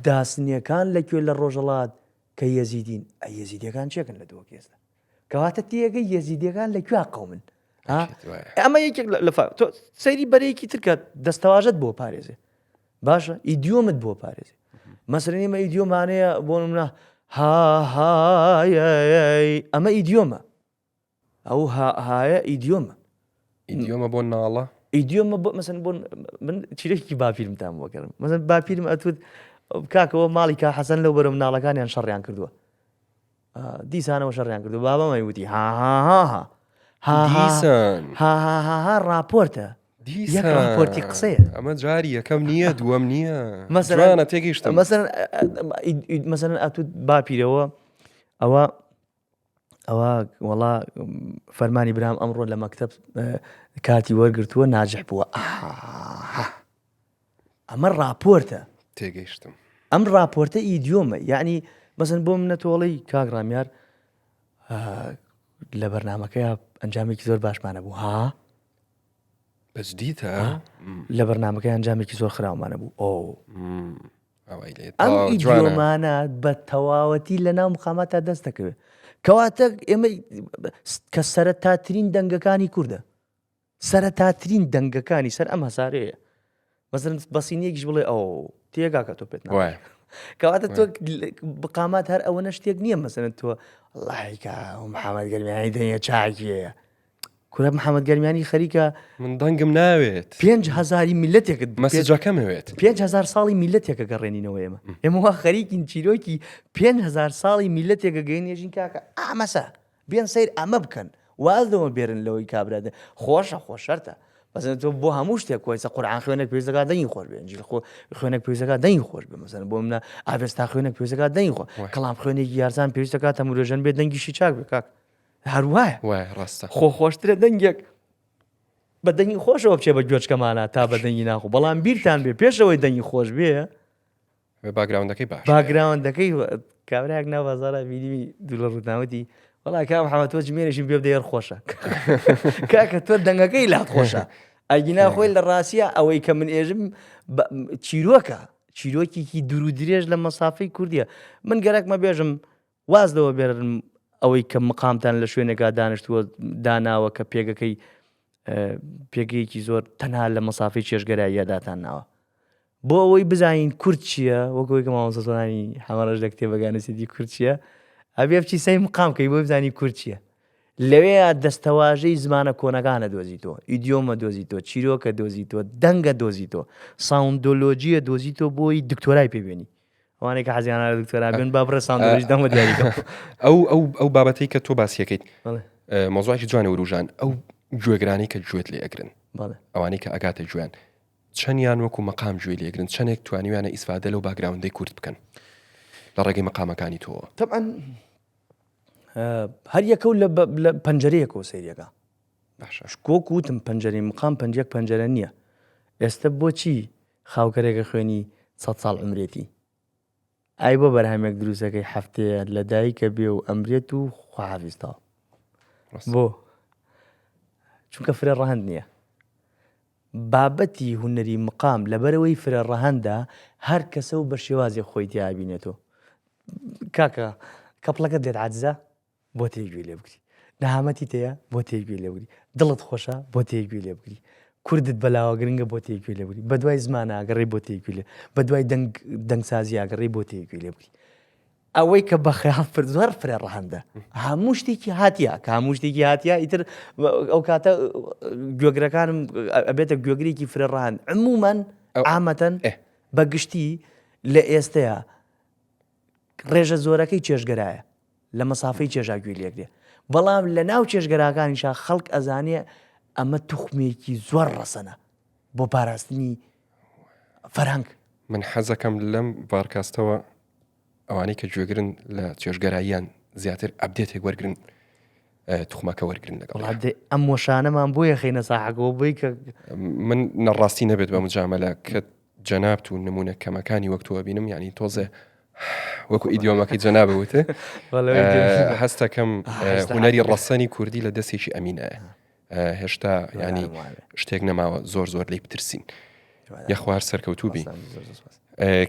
داسنیەکان لە کوێ لە ڕۆژەڵات کە یەزیدین ئە یەزیدیەکان چێکن لە دووەک ئێستا کەواتە تێگە یەزیدیەکان لە کوێ قومن ئەمە یەکێک لە تۆ سەیری بەرەیەکی ترکە دەستەواژت بۆ پارێزێ باشە ئیدیۆمت بۆ پارێزی مەسەلەن ئێمە ئیدیۆمانەیە بۆ منە هاهایەی ئەمە ئیدیۆمە ئەو هاهایە ئیدیۆمە ئیدیۆمە بۆ ناڵە ئیدیۆمە بۆ مەسەن بۆ من چیرێکی باپیرمتان بۆکردم مەسەن باپیرم ئەتوت کاکەوە ماڵی کا حەسەن لەو بەرە مناڵەکانیان شەڕیان کردووە دیسانەوە شەڕیان کردو بابەمەی وتی ها ها ها ها ها دیسان ها ها ها ها ڕاپۆرتە دیسان ڕاپۆرتی قسەیە ئەمە جاری یەکەم نییە دووەم نییە مەسەلەن- جوانە تێگەیشتم مەسەلەن مەسەلەن ئەتوت باپیرەوە ئەوە ئەوە وەڵا فەرمانی برام ئەمڕۆ لە مەکتەب کارتی وەرگرتووە ناجح بووە ئاها. ئەمە ڕاپۆرتە. تێگەیشتم. ئەم ڕاپۆرتە ئیدیۆمە یعنی مەسەن بۆ منە تۆڵەی کاک ڕامیار لە بەرنمەکەی ئەنجامێکی زۆر باشمانە بوو ها بەجدیتە لە بەرنمەکەی ئەنجامێکی زۆر خراومانە بوو ئۆ ئەم ئیدیۆمانە بە تەواوەتی لە ناو مقاماتا دەست دەکەوێت کەواتە ئێمە کە سەرەتاترین دەنگەکانی کوردە سەرەتاترین دەنگەکانی سەر ئەم هەسارەیە مەسەلەن بەسینیەکیش بڵێ ئەو تێگا کە تۆ پێت وایە. کەواتە تۆ بقامات هەر ئەوە شتێک نییە مەسەلەن تۆ لایکە محەممەد گەرمیانی دەنگە چاکیەیە کورە محەممەد گەرمیانی خەریکە من دەنگم ناوێت 5هزاری میلەتێکت مەسجەکەم هەوێت 5هزار ساڵی میلەتێکە گەڕێنینەوە ئێمە ئێمە وا خەریکین چیرۆکی 5هزار ساڵی میلەتێکە گەینێژین کاکە ئامەسە بێن سەیر ئەمە بکەن واز لەوە بێرن لەوەی کابرا دە خۆشە خۆ شەرتە مەسەلەن تۆ بۆ هەموو شتێک کۆیسە قورئان خوێنێک پێویستەکە دەنگی خۆش بێ ئینجیل خۆ خوێنێک پێویستەکە دەنگی خۆش بێ مەسەلەن بۆ منە ئاڤێستا خوێنێک پێویستەکە دەنگی خۆ کەڵام خوێنێکی یارسان پێویستەکە تەمورێژەن بێ دەنگیشی چاک بێ کاک هەر وایە وایە ڕاستە خۆ خۆشترە دەنگێک بە دەنگی خۆشەوە بچێ بە گوێچکەمانە تا بە دەنگی ناخۆ بەڵام بیرتان بێ پێشەوەی دەنگی خۆش بێ background ەکەی باش background ەکەی کابراەک ناو بازارە بینیمی دوو لە ڕوودناوتی وەڵا کا محەممەد تۆ جمێنێکی پێ بدەیەر خۆشە کاکە تۆ دەنگەکەی لات خۆشە ئەگینا خۆی لە ڕاستە ئەوەی کە من ئێژم چیرۆکە چیرۆکێکی دوور و درێژ لە مەسافەی کوردیە من گەرەکمە بێژم واز لەوە بێرن ئەوەی کە مقامتان لە شوێنێکا دانیشتووە داناوە کە پێگەکەی پێگەیەکی زۆر تەنها لە مەسافەی چێژگەراییە داتان ناوە بۆ ئەوەی بزانین کورد چییە وەک ئەوەی کە مامۆستا سۆرانی حەمەڕەش لە کتێبەکە نووسیتی کورد چییە ئەبێ بچی سەی مقام کەی بۆی بزانی کورد چییە لەوەیە دەستەواژەی زمانە کۆنەکانە دۆزیتەوە ئیدیۆمە دۆزیتەوە چیرۆکە دۆزیتەوە دەنگە دۆزیتەوە soundology یە دۆزیتەوە بۆی دکتۆرای پێبێنی ئەوانەی کە حەزیانە لە دکتۆرا بن با بڕێ soundology دەمە دیاریکەم ئەو ئەو ئەو بابەتەی کە تۆ باسیەکەیت مەوزوعێکی جوانە وروژان ئەو گوێگرانەی کە گوێت لێ ئەگرن ئەوانەی کە ئەگاتە گوێیان چەنیان وەکو مەقام گوێی لێگرن چەنێک توانیویانە ئیسفادە لەو background ەی کورد بکەن لە ڕێگەی مەقامەکانی تۆوە؟ تەبعەن هەر یەکە و لە پەنجەرەیەکەوە سەیرەکە باشە شکۆک وتم پەنجەرەی مقام پەنجەک پەنجەرە نییە ئێستا بۆچی خاوکەرێکە خوێنی سە ساڵ عمرێتی ئای بۆ بەرهەمێک دروستەکەی هەفتەیە لە دایکە بێ و ئەمرێت و خواحافیز تەواو بۆ چونکە فرە ڕەهەند نییە بابەتی هونەری مقام لەبەرئەوەی فرە ڕەهەندە هەر کەسە و بە شێوازێک خۆی تیا ئەبینێتەوە. کاکە کەپڵەکەت لێت عاجزە بۆ تێ گوێی لێ بگری. نەهامەتیت هەیە بۆ تێ گوێی لێ بگری. دڵت خۆشە بۆ تێ گوێی لێ بگری. کوردت بەلاوە گرنگە بۆ تێ گوێی لێ بگری. بەدوای زمانە ئەگەڕێی بۆ تێ گوێی لێ بەدوای دەنگ دەنگسازی ئەگەڕێی بۆ تێ گوێی لێ بگری. ئەوەی کە بە خەیاڵ پر زۆر فرە ڕەهەندە هەموو شتێکی هاتیە کە هەموو شتێکی هاتیە ئیتر ئەو کاتە گوێگرەکانم ئەبێتە گوێگرێکی فرە ڕەهەند عموما عامەتەن بە گشتی لە ئێستەیە ڕێژە زۆرەکەی چێژگەرایە لە مەسافەی چێژا گوێی لێگرێ بەڵام لە ناو چێژگەراکانیشا خەڵک ئەزانێ ئەمە توخمێکی زۆر ڕەسەنە بۆ پاراستنی. فەرهەنگ. من حەزەکەم لەم ڤارکاستەوە ئەوانەی کە گوێگرن لە چێژگەراییان زیاتر update ێک وەرگرن توخمەکە وەرگرن لەگەڵ ئەم وەشانەمان بۆیە خینە ساحەکەەوە بۆی کە من نەڕاستی نەبێت بە مجاملە کە جەنابت و نمونە کەمەکانی وەک تۆ بینم یعنی تۆزێ وەکو ئیدیۆمەکەی جەنابە وتێ هەستەکەم هونەری ڕەسەنی کوردی لە دەستێکی ئەمینایە هێشتا ینی شتێک نەماوە زۆر زۆر لی بترسین یەخوار سەرکەوتوبی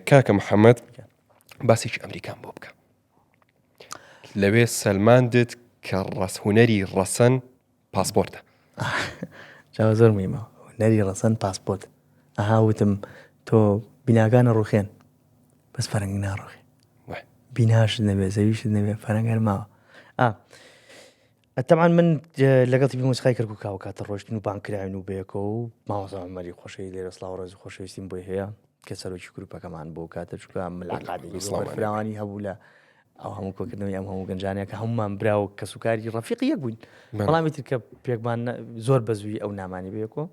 کاکە محەممەد باسێکی ئەمریکان بۆ بکە لەوێ سەلماندت کە ڕەس هونەری ڕەسەن پاسپۆرتە چاوە زۆر مهمە هونەری ڕەسەن پاسپۆرت ئەها وتم تۆ بیناکانە ڕوخێن بەس فەرەنگ ناڕوخێ بیناشت نەبێ زەویشت نەبێ فەرەنگ هەر ماوە ئا تەبعەن من لەگەڵ تیپی مۆسیقای کەرکوک ئەو کاتە ڕۆشتین و بانگ کراوین و بەیەکەوە و مامۆستا عومەری خۆشەویست لێرە سڵاو ڕێز و خۆشەویستیم بۆی هەیە کە سەرۆکی گروپەکەمان بۆ کاتە چونکە ملاقاتێکی زۆر فراوانی هەبوو لە ئەو هەموو کۆکردنەوەی ئەم هەموو گەنجانەیە کە هەمومان برا و کەسوکاری ڕەفیقی یەک بووین بەڵامی تر کە پێکمان زۆر بەزووی ئەو نامانی بەیەکەوە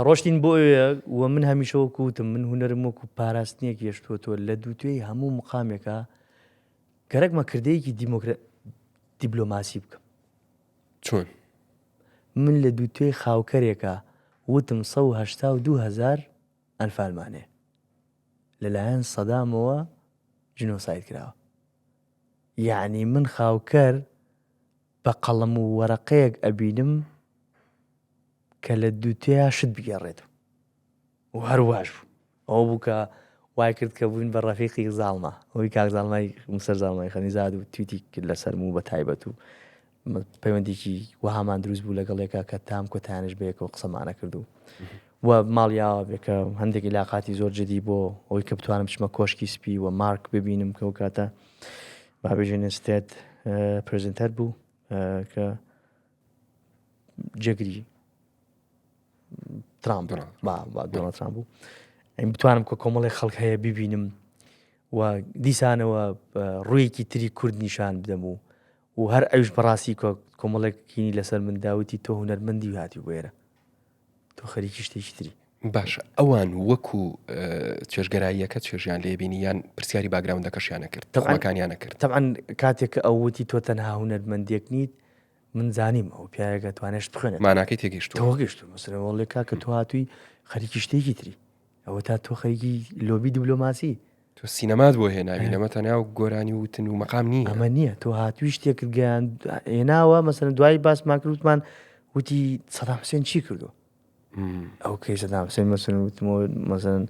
ڕۆشتین بۆ ئەوێ و من هەمیشە وەکو وتم من هونەرم وەکو پاراستنێک هێشتووەتەوە لە دووتوێی هەموو مقامێکە گەرەکمە کردەیەکی دیمۆکرا دیبلۆماسی بکەم. چۆن؟ من لە دووتوێی خاوکەرێکا وتم 182 هەزار ئەنفالمان هەیە لەلایەن سەدامەوە جینۆساید کراوە. یەعنی من خاوکەر بە قەڵەم و وەرەقەیەک ئەبینم کە لە دووتوێیا شت بگێڕێتەوە. و هەر واش بوو. ئەوە بوو کە وای کرد کە بووین بە ڕەفیقی زاڵما ئەوی کاک زاڵمای مسەر زاڵمای خەنیزاد و تویتی کرد لەسەرم و بە تایبەت و پەیوەندێکی وەهامان دروست بوو لەگەڵ یەکا کە تام کۆتایانش بەیەکەوە قسەمانە کرد و و ماڵیاوە بێ کە هەندێک علاقاتی زۆر جدی بۆ ئەوەی کە بتوانم بچمە کۆشکی سپی و مارک ببینم کە ئەو کاتە بابێژێن state presenter بوو کە جێگری ترامپ دۆناڵد ترامپ بوو بتوانم کە کۆمەڵێک خەڵک هەیە ببینم و دیسانەوە ڕوویەکی تری کورد نیشان بدەم و و هەر ئەوش بەڕاستی کۆمەڵێک کینی لەسەر من داوتی تۆ هونەرمەندی هاتی بێرە تۆ خەریکی شتێکی تری باشە ئەوان وەکو چێژگەراییەکە چێژیان لێبینی یان پرسیاری background ەکەشیانە کرد تەمەکانیانە کرد تەبعەن کاتێک کە ئەو وتی تۆ تەنها هونەرمەندێک نیت من زانیم ئەو پیاوێکە توانێت شت بخوێنێت ماناکەی تێگەیشتووە تۆگەشتو مەسەلەن وەڵێ کاکە تۆ هاتووی خەریکی شتێکی تری ئەوە تا تۆ خەریکی لۆبی دیبلۆماسی تۆ سینەمات بۆ هێناوی لەمە تەنیا و گۆرانی وتن و مەقام نییە ئەمە نییە تۆ هاتووی شتێکت گەیان هێناوە مەسەلەن دوایی باسمان کرد وتمان وتی سەدام حوسێن چی کردووە ئەو کەی سەدام حوسێن مەسەلەن وتمەوە مەسەلەن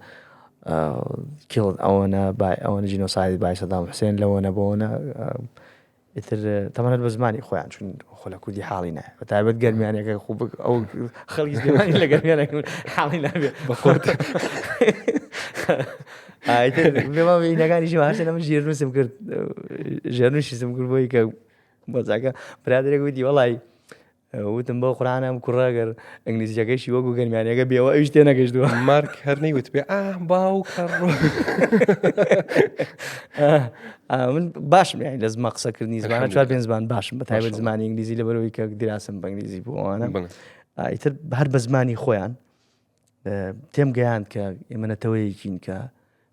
killed ئەوەنە by ئەوەنە genocide by سەدام حوسێن لەوەنە بۆەنە ئیتر تەمەن هەر بە زمانی خۆیان چون خۆ لە کوردی حاڵی نایە بە تایبەت گەرمیانەکە خۆ ئەو خەڵکی سلێمانی لە گەرمیانەکە حاڵی نابێ بەخۆت ئیتر بێما بینەکانیشی هەرچەندە من ژێرنووسم کرد ژێرنووسیشم کرد بۆی کە بەزاکە برادەرێک وتی وەڵی وتم بەو قورئانە ئەم کوڕە گەر ئینگلیزیەکەیشی وەکو گەرمیانیەکە بێەوە ئەویش تێنەگەیشتووە. مارک هەر نەیوت بێ ئا باوکە ڕۆ. من باشم یانی لە زمان قسەکردنی زمانە چوار پێنج زمان باشم بە تایبەت زمانی ئینگلیزی لەبەرەوەی کە دیراسم بە ئینگلیزی بوو ئەوانە ئیتر هەر بە زمانی خۆیان تێم گەیاند کە ئێمە نەتەوەیەکین کە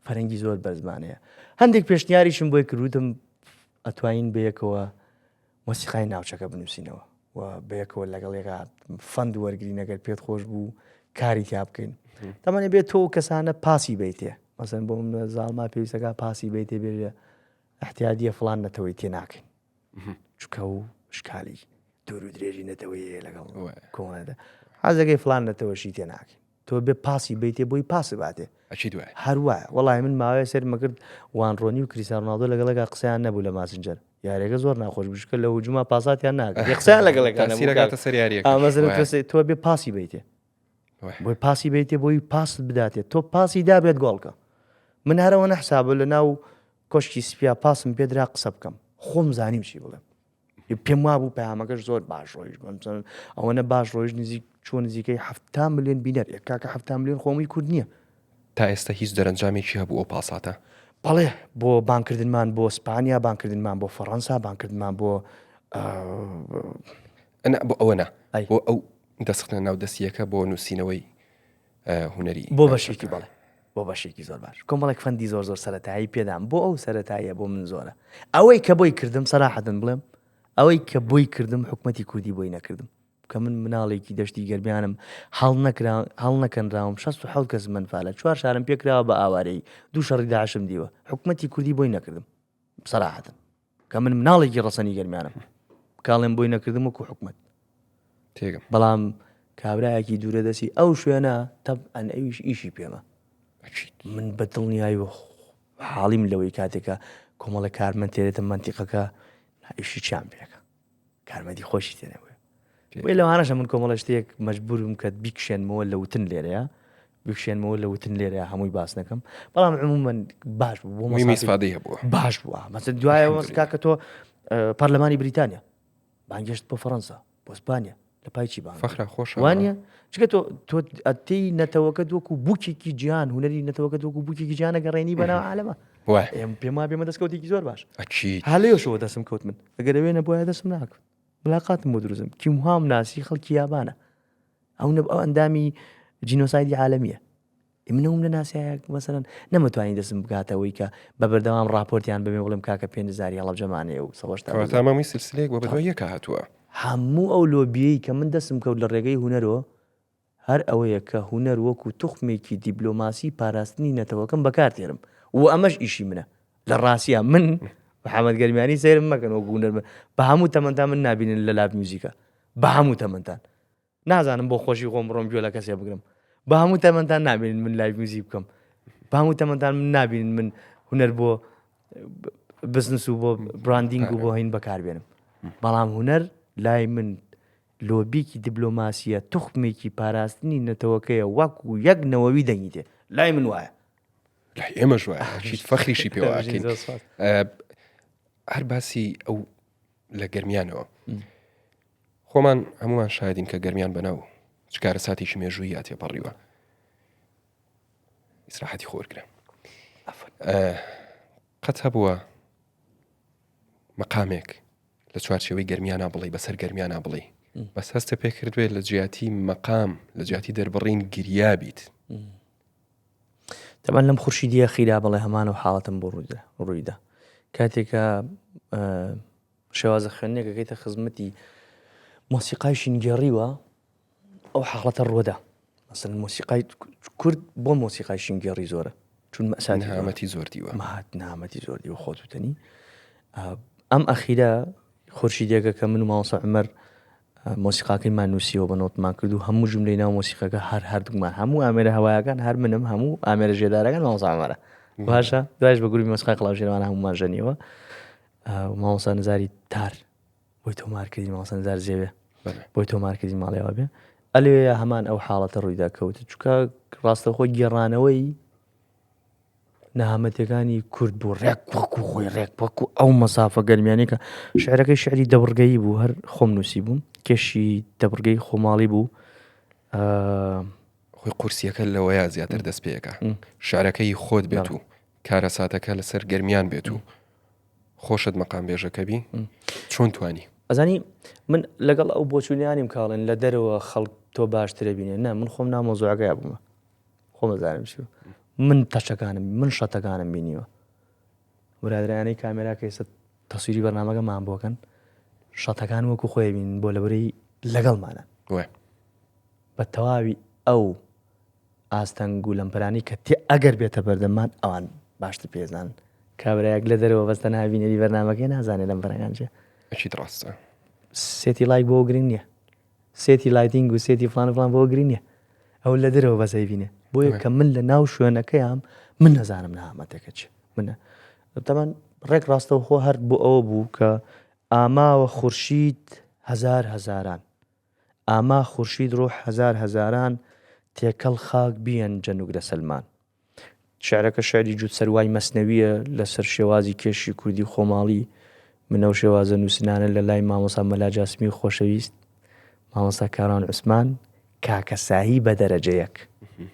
فەرەنگی زۆر بەرزمانەیە هەندێک پێشنیاریشم بۆی کردوتم ئەتوانین بەیەکەوە مۆسیقای ناوچەکە بنووسینەوە و بەیەکەوە لەگەڵ یەکا fund وەرگرین ئەگەر پێت خۆش بوو کاری تیا بکەین تەمەنی بێت تۆ و کەسانە پاسی بیتێ مەسەن بۆ من زاڵما پێویستەکە پاسی بیتێ بێژێ احتیادیە فلان نەتەوەی تێ ناکەین چکە و شکالی دوور و درێژی نەتەوەی لەگەڵ کۆمەڵێدا حەزەکەی فلان نەتەوەشی تێ ناکەین تۆ بێ پاسی بیتێ بۆی پاس باتێ ئەچی دوای هەر وایە وەڵی من ماوەیە سەیرمە کرد وان ڕۆنی و کریستیانۆ ڕۆناڵدۆ لەگەڵێکا قسەیان نەبوو لە ماسنجەر یاریەکە زۆر ناخۆش بوو چونکە لە هجوما پاساتیان ناکرد یە قسەیان لەگەڵێکا نەبوو تەئسیر ئەکاتە سەر یاریەکەش ئا مەسەلەن وایە. تۆ سەی- تۆ بێ پاسی بیتێ وایە. بۆی پاسی بیتێ بۆی پاست بداتێ تۆ پاسی دابێت گۆڵکە من هەرەوە نەحسابە لە ناو کۆشکی سپیا پاسم پێدرا قسە بکەم خۆم زانیم چی بڵێم پێم وابوو پەیامەکەش زۆر باش ڕۆیشت بەم ئەوەنە باش ڕۆیشت نزیک چۆن نزیکەی ه میلیۆن بینەر یە کاکە ه میلیۆن خۆمی کورد نییە. تا ئێستا هیچ دەرەنجامێکی هەبوو ئەو پاساتە؟ بەڵێ بۆ بانگکردنمان بۆ سپانیا بانگکردنمان بۆ فەڕەنسا بانگکردنمان بۆ نا بۆ ئەوە نا بۆ ئەو دەستخستنە ناو دەستیەکە بۆ نووسینەوەی. هونەری بۆ بەشێکی بەڵێ بۆ بەشێکی زۆر باش کۆمەڵێک فەندی زۆر زۆر سەتایی پێدام بۆ ئەو سەتاییە بۆ من زۆرە ئەوەی کە بۆی کردم سەراحەتن بڵێم ئەوەی کە بۆی کردم حکوومەتی کوردی بۆی نەکردم کە من مناڵێکی دەشتی گەرمیانم هەڵنەکرا هەڵنەکەنراوم 16 کەس منفالە چوار شارم پێکراوە بە ئاوارەی دوو شەڕی داعشم دیوە حکوومەتی کوردی بۆی نەکردم سەراحەتن کە من مناڵێکی ڕەسەنی گەرمیانم کاڵێم بۆی نەکردم وەکو حکومت تێگەم بەڵام کابرایەکی دوورە دەستی ئەو شوێنە تەب ئەن ئەویش ئیشی پێمە من بە دڵنیایی و حاڵیم لەوەی کاتێکە کۆمەڵە کارمەند تێرێتە منتیقەکە ئیشی چیان پێەکە کارمەندی خۆشی تێنەبوو بۆیە لەوانەشە من کۆمەڵە شتێک مەجبورم کە بیکشێنمەوە لە وتن لێرەیە بکشێنمەوە لە وتن لێرە هەمووی باس نەکەم بەڵام عموما باش بوو بۆ مەسافەی هەبوو باش بووە مەسە دوایەوە کاکە تۆ پەرلەمانی بریتانیا بانگێشت بۆ فەڕەنسا بۆ ئیسپانیا لە پای چی بانگ فەخرا خۆشە وانە چکە تۆ تۆ ئەتەی نەتەوەکە وەکو بووکێکی جیهان هونەری نەتەوەکە وەکو بووکێکی جیهانە گەڕێنی بەناو عالەمە وای ئێم پێم وابێ مە دەستکەوتێکی زۆر باش ئەکید هەلێشەوە دەستم کەوت من ئەگەر ئەوێ نەبوایە دەستم ناکەوت ملاقاتم بۆ دروستم کیمهام ناسی خەڵکی یابانە ئەو نە ئەو ئەندامی جینۆسایدی عالەمیە منەوم لە ناسیایە مەسەرەن نەمەتوانی دەستم بگاتەوەی کە بە بەردەوام راپۆرتیان بەمێ بڵێم کاکە پێنجزاری هەڵەبجەمانەیە و سەوەشتا کەواتە مامی سلسلەیەک بە بەدوای یەکا هاتووە. هەموو ئەو لۆبیەی کە من دەستم کەوت لە ڕێگەی هونەرەوە هەر ئەوەیە کە هونەر وەکو توخمێکی دیبلۆماسی پاراستنی نەتەوەکەم بەکار تێرم و ئەمەش ئیشی منە لە ڕاستیا من محەمەد گەرمیانی سەیرم مەکەن وەکو هونەرمەند بە هەموو تەمەنتان من نابینن لە live music ە بە هەموو تەمەنتان نازانم بۆ خۆشی خۆم بڕۆم گوێ لە کەسێ بگرم بە هەموو تەمەنتان نابینن من live music بکەم بە هەموو تەمەنتان من نابینن من هونەر بۆ بزنس و بۆ branding و بۆ هین بەکاربێنم بەڵام هونەر لای من لۆبیکی دیبلۆماسیە توخمێکی پاراستنی نەتەوەکەیە وەکو یەک نەوەوی دەنگی تێ لای من وایە لای ئێمەش وایە ئەکید فەخریشی پێوە ئەکەین هەر باسی ئەو لە گەرمیانەوە خۆمان هەمومان شایدین کە گەرمیان بەناو چ کارەساتێکی مێژوویی تێپەڕیوە ئیسراحەتی خۆرگرە قەت هەبووە مەقامێک لە چوارچێوەی گەرمیانا بڵێی بەسەر گەرمیانا بڵێی بەس هەستە پێ کردوێ لە جیاتی مەقام لە جیاتی دەربڕین گریا بیت. تەبعەن لەم خورشیدیە خیرا بەڵێ هەمان و حاڵەتم بۆ ڕوویدا ڕوویدا کاتێکە شێوازە خوێندنێکەکەیتە خزمەتی مۆسیقای شینگێڕیوە ئەو حاڵەتە ڕوودا مەسەلەن مۆسیقای کورد بۆ مۆسیقای شینگێڕی زۆرە چون مەساتی نەهامەتی زۆر دیوە مەهات نامەتی زۆر دیوە خۆت وتەنی ئەم ئەخیرە خورشیدێکە کە من و مامۆستا عومەر مۆسیقاکەیمان نووسیەوە بە نۆتمان کرد و هەموو جملەی ناو مۆسیقەکە هەر هەردووکمان هەموو ئامێرە هەوایەکان هەر منم هەموو ئامێرە ژێدارەکان مامۆستا عومەرە باشە دوایش بە گروپی مۆسیقای قەڵاوژێروانە هەموومان ژەنیەوە مامۆستا نزاری تار بۆی تۆمارکردین مامۆستا نزار زێوێ بۆی تۆمارکردین ماڵیەوە بێ ئەلێ هەمان ئەو حاڵەتە ڕوویدا کەوت چکە ڕاستەخۆ گێڕانەوەی نەهامەتەکانی کورد بوو ڕێک وەکو خۆی ڕێک وەکو ئەو مەسافە گەرمیانی کە شعرەکەی شعری دەبڕگەیی بوو هەر خۆم نووسی بووم کێشی دەبڕگەی خۆماڵی بوو خۆی قورسیەکە لەوەیە زیاتر دەست پێەکە شعرەکەی خۆت بێت و کارەساتەکە لەسەر گەرمیان بێت و خۆشت مەقام بێژەکە بی چۆن توانی؟ ئەزانی من لەگەڵ ئەو بۆچوونیانیم کاڵێن لە دەرەوە خەڵک تۆ باشترە بینێ نا من خۆم ناو مەوزوعەکەیا بوومە خۆم ئەزانم چی من تەچەکانم من شەتەکانم بینیوە برادرانەی کامێرا کە ئێستا تەسویری بەرنامەکەمان بۆکەن شەتەکان وەکو خۆی بین بۆ لەبەرەی لەگەڵمانە بە تەواوی ئەو ئاستەنگ و لەمپەرانەی کە تێ ئەگەر بێتە بەردەممان ئەوان باشتر پێزانن. کابرایەک لە دەرەوە بەس تەنها بینەری بەرنامەکەی نازانێت لەمپەرەکان چیە. ئەکید ڕاستە. set ی light بۆ گرنگ نییە. set ی lighting و set ی فلان و فلان بۆ گرنگ نییە. ئەو لە دەرەوە بەس ئەیبینێ. بۆیە کە من لە ناو شوێنەکەیام من نەزانم نەهامەتەکە چیە. منە تەمان ڕێک ڕاستەوخۆ هەر بۆ ئەوە بوو کە ئاماوە خورشید هەزار هەزاران ئاما خورشید ڕوح هەزار هەزاران تێکەڵ خاک بیەن جە نوگرە سەلمان. شعرەکە شعری جووت سەروای مەسنەویە لەسەر شێوازی کێشی کوردی خۆماڵی من ئەو شێوازە نووسینانە لە لای مامۆستا مەلا جاسمی خۆشەویست مامۆستا کاروان عوسمان کاکە ساهی بە دەرەجە یەک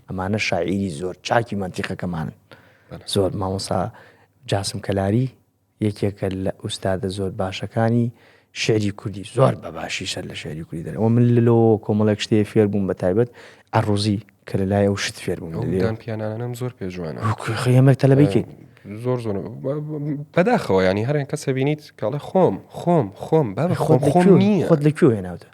ئەمانە شاعیری زۆر چاکی مەنتیقەکەمانن زۆر مامۆستا جاسم کەلاری یەکێکە لە ئوستادە زۆر باشەکانی شعری کوردی زۆر بە باشی سەر لە شعری کوردی دەرەوە من لەوە کۆمەڵێک شتێ فێر بووم بە تایبەت عەڕوزی. کە لە لای ئەو شت فێر بووم. ئەو دان پیانانەم زۆر پێ جوانە. ئێمە تەلەبەی کەین؟ زۆر زۆر بەداخەوە ینی هەرێن کەسە بینیت کاڵێ خۆم خۆم خۆم بابە خۆم خۆم نییە خۆت لە کوێ هێناوتە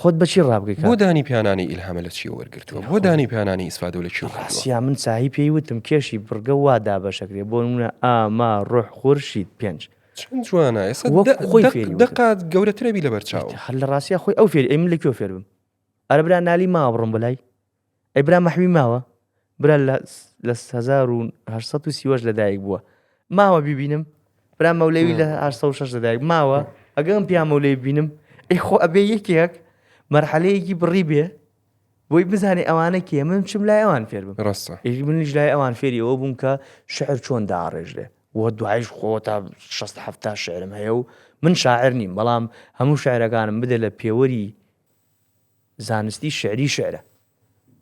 خۆت بەچی ڕابگەی بۆ دانی پیانانی ئیلهامە لە چی وەرگرتووە بۆ دانی پیانانی ئیسفادە لە چی ڕاستیا من ساهی پێی وتم کێشی بڕگە وا دابەشەکرێ بۆ نمونە ئاما ڕۆح خورشید پێنج چەند جوانە ئێستا خۆی دەقات گەورەترە بی لەبەر چاو هەر لە ڕاستیا خۆی ئەو فێری ئەی من لە کوێ فێر بم ئەرە برا نالی ماوە بڕۆم بۆلای ئەی برا مەحوی ماوە برا لە لە 1830 لە دایک بووە ماوە بیبینم برا مەولەوی لە 806 لە دایک ماوە ئەگەم پیا مەولەوی بینم ئەی خۆ ئەبێ یەکێک مەرحەلەیەکی بڕی بێ بۆی بزانێ ئەوانە کێ من چم لای ئەوان فێر بم ڕاستە ئیش منیش لای ئەوان فێری ئەوە بووم کە شعر چۆن داڕێژرێ و دوایش خۆ تا 6 هەفتا شعرم هەیە و من شاعر نیم بەڵام هەموو شعرەکانم بدە لە پێوەری زانستی شعری شعرە.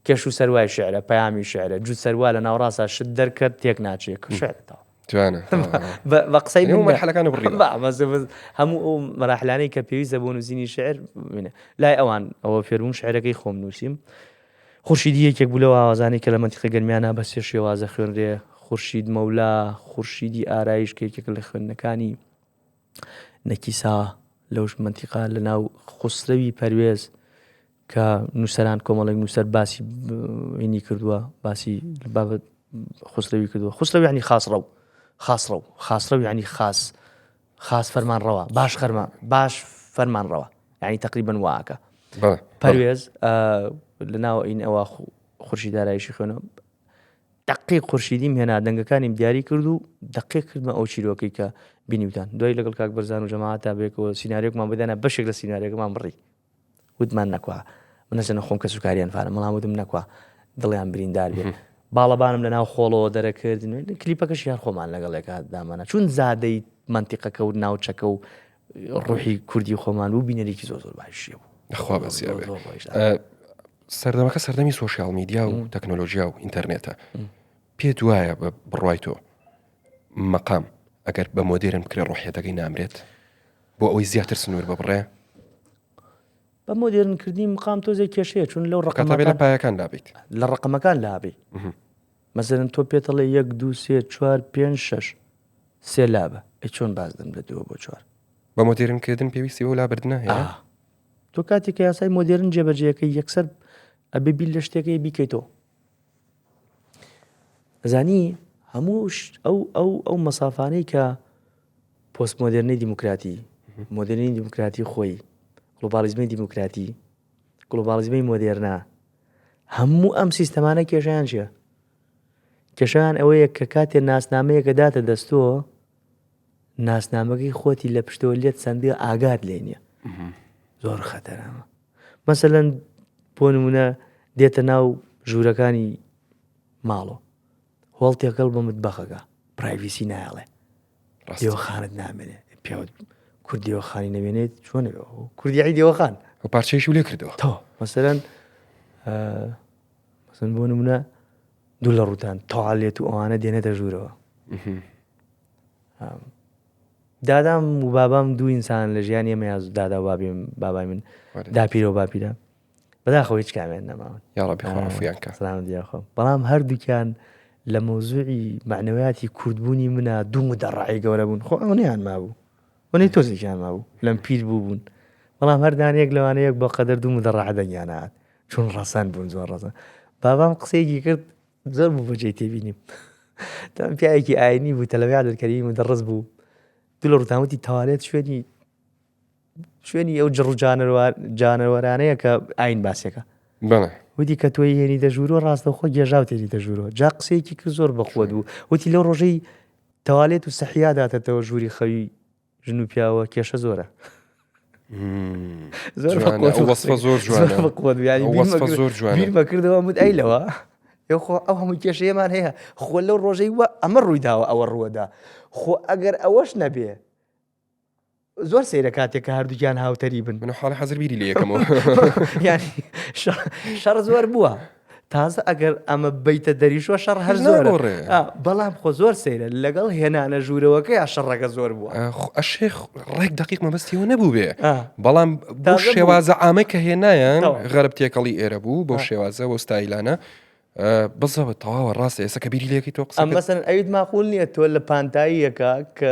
کێش و سەروای شعرە، پەیامی شعرە، جووت سەروا لە ناوەڕاستا شت دەرکەت تێک ناچێ کە شعرە تەواو. جوانە. بە بە قسەی من مەرحەلەکانە بڕیوە. با بەس بەس هەموو ئەو مەراحلانەی کە پێویستە بۆ نووسینی شعر بینە. لای ئەوان ئەوە فێربووم شعرەکەی خۆم نووسیم. خورشیدی یەکێک بوو لەو ئاوازانەی کە لە مەنتیقە گەرمیانا بە سێ شێوازە خوێنرێ، خورشید مەولا، خورشیدی ئارایش کە یەکێکە لە خوێندنەکانی نەکیسا لەوش مەنتیقە لە ناو خوسرەوی پەروێز کە نووسەران کۆمەڵێک نووسەر باسی هینی کردووە باسی بابەت خوسرەوی کردووە خوسرەوی ینی خاصڕەو خاصڕەو خاصڕەو ینی خاص خاص فەرمان ڕەوە باش خەرمە باش فەرمان ڕەوە ینی تقریبن واکە پەروێز لە ناو ئین ئەوە خورشی دارایشی خوێنەوە دەقیق خورشیدیم هێنا دەنگەکانیم دیاری کرد و دەقیق کردمە ئەو چیرۆکەی کە بینیوتان دوای لەگەڵ کاک بەرزان و جەماعەتا بەیەکەوە سیناریۆکمان بدەنا بەشێک لە سیناریۆکەمان بڕی وتمان نەکوا من نەزانم خۆم کەسوکاریان فارم بەڵام وتم نەکوا دڵیان بریندار بێ باڵەبانم لە ناو خۆڵەوە دەرەکرد کلیپەکەش یار خۆمان لەگەڵ یەکا دامانا چون زادەی مەنتیقەکە و ناوچەکە و ڕوحی کوردی خۆمان بوو بینەرێکی زۆر زۆر باشی بوو خوا بەزیابێ سەردەمەکە سەردەمی سۆشیال میدیا و تەکنۆلۆژیا و ئینتەرنێتە پێت وایە بە بڕوای تۆ مەقام ئەگەر بە مۆدێرن بکرێ ڕۆحیەتەکەی نامرێت بۆ ئەوەی زیاتر سنوور ببڕێ بە مۆدێرنکردنی مقام تۆزێک کێشەیە چون لەو ڕقەمەکان لە پایەکان لابیت لە ڕقەمەکان لابی مەسەرن تۆ پێتەڵێ یەک دو سێ چوار پێ شەش سێ لابە ئەی چۆن بازدەم لە دووە بۆ چوار بە مۆدێرنکردن پێویستی بەو لابردنە هەیە تۆ کاتێک کە یاسای مۆدێرن جێبەجێەکەی یەکسەر ئەبێ بیر لە شتێکەی بیکەیتەوە ئەزانی هەموو ئەو ئەو ئەو مەسافانەی کە پۆست مۆدێرنەی دیموکراتی مۆدێرنی دیموکراتی خۆی گلۆبالیزمی دیموکراتی گلۆبالیزمی مۆدێرنا هەموو ئەم سیستەمانە کێشیان چیە کێشیان ئەوەیە کە کاتێ ناسنامەیەکە داتە دەستۆ ناسنامەکەی خۆتی لە پشتەوە لێت سەندوە ئاگات لێ نیە زۆر خەتەرامە مەسەلەن بۆ نمونە دێتە ناو ژوورەکانی ماڵۆ هۆڵ تێکەڵ بە متبەخەکە پرایڤسی نایڵێ دیوەخانت نامێنێ پیاوت کورد دیوەخانی نەمێنێت چۆن کوردی دیوەخان و پارچەیەکی لێ کردەوە تۆ مەسەلەن مەسەن بۆ نمونە دوو لە ڕووتان تەوالێت و ئەوانە دێنێتە ژوورەوە دادام و بابام دوو ئینسان لە ژیانی ئێمە یا دادا و بابیم بابای من داپیرە و باپیرە بەداخەوە هیچ کامیان نەماون یاڕەبی خوا عەفویان کە سلامەت یاخوا بەڵام هەردووکیان لە مەوزوعی مەعنەویاتی کوردبوونی منە دوو مدەڕعی گەورە بوون خۆ ئەوەنەیان مابوو ئەوەنەی تۆزێکیان مابوو لەم پیر بوو بوون بەڵام هەر دانەیەک لەوانەیەک بە قەدەر دوو مدەڕع دەنگیان هات چون ڕەسەن بوون زۆر ڕەسەن بابام قسەیەکی کرد زۆر بوو بەجێی تێبینیم تەم پیاوێکی ئاینی بوو تەلەبەی عەبدولکەریمی مدەڕس بوو دوو لە ڕووتان وتی تەوالێت شوێنی شوێنی ئەو جڕ و جانەوەرانەیە کە ئاین باسێکە بەڵێ وتی کە تۆی هێنی دەژوورۆ ڕاستەوخۆ گێژاو تێنی دەژوورۆ جا قسەیەکی کرد زۆر بەخوت بوو وتی لەو ڕۆژەی تەوالێت و سەحیا داتەتەوە ژووری خەوی ژن و پیاوە کێشە زۆرە زۆر وەصفە زۆر جوانە وەصفە زۆر جوانە بیرمە کردەوە مت ئەی لەوە خۆ ئەو هەموو کێشەیەمان هەیە خۆ لەو ڕۆژەی وە ئەمە ڕوویداوە ئەوە ڕووەدا خۆ ئەگەر ئەوەش نەبێ زۆر سەیرە کاتێک کە هەردووکیان هاوتەری بن من حاڵی حەزر بیری لێ یەکەمەوە یانی شەڕ زۆر بووە. تازە ئەگەر ئەمە بیتە دەریشوە شەڕ هەر زۆر بەڵام خۆ زۆر سەیرە لەگەڵ هێنانە ژوورەوەکەی شەڕەکە زۆر بووە ئەشێ ڕێک دقیق مەبەستیەوە نەبوو بێ بەڵام بۆ شێوازە ئامە کە هێنایان غەرب تێکەڵی ئێرە بوو بۆ شێوازە بۆ ستایلانە بزەوە تەواوە ڕاستە ئێستا کە بیری لەکەی تۆ قسە مەسەن ئەویت ماقول نییە تۆ لە پانتاییەکە کە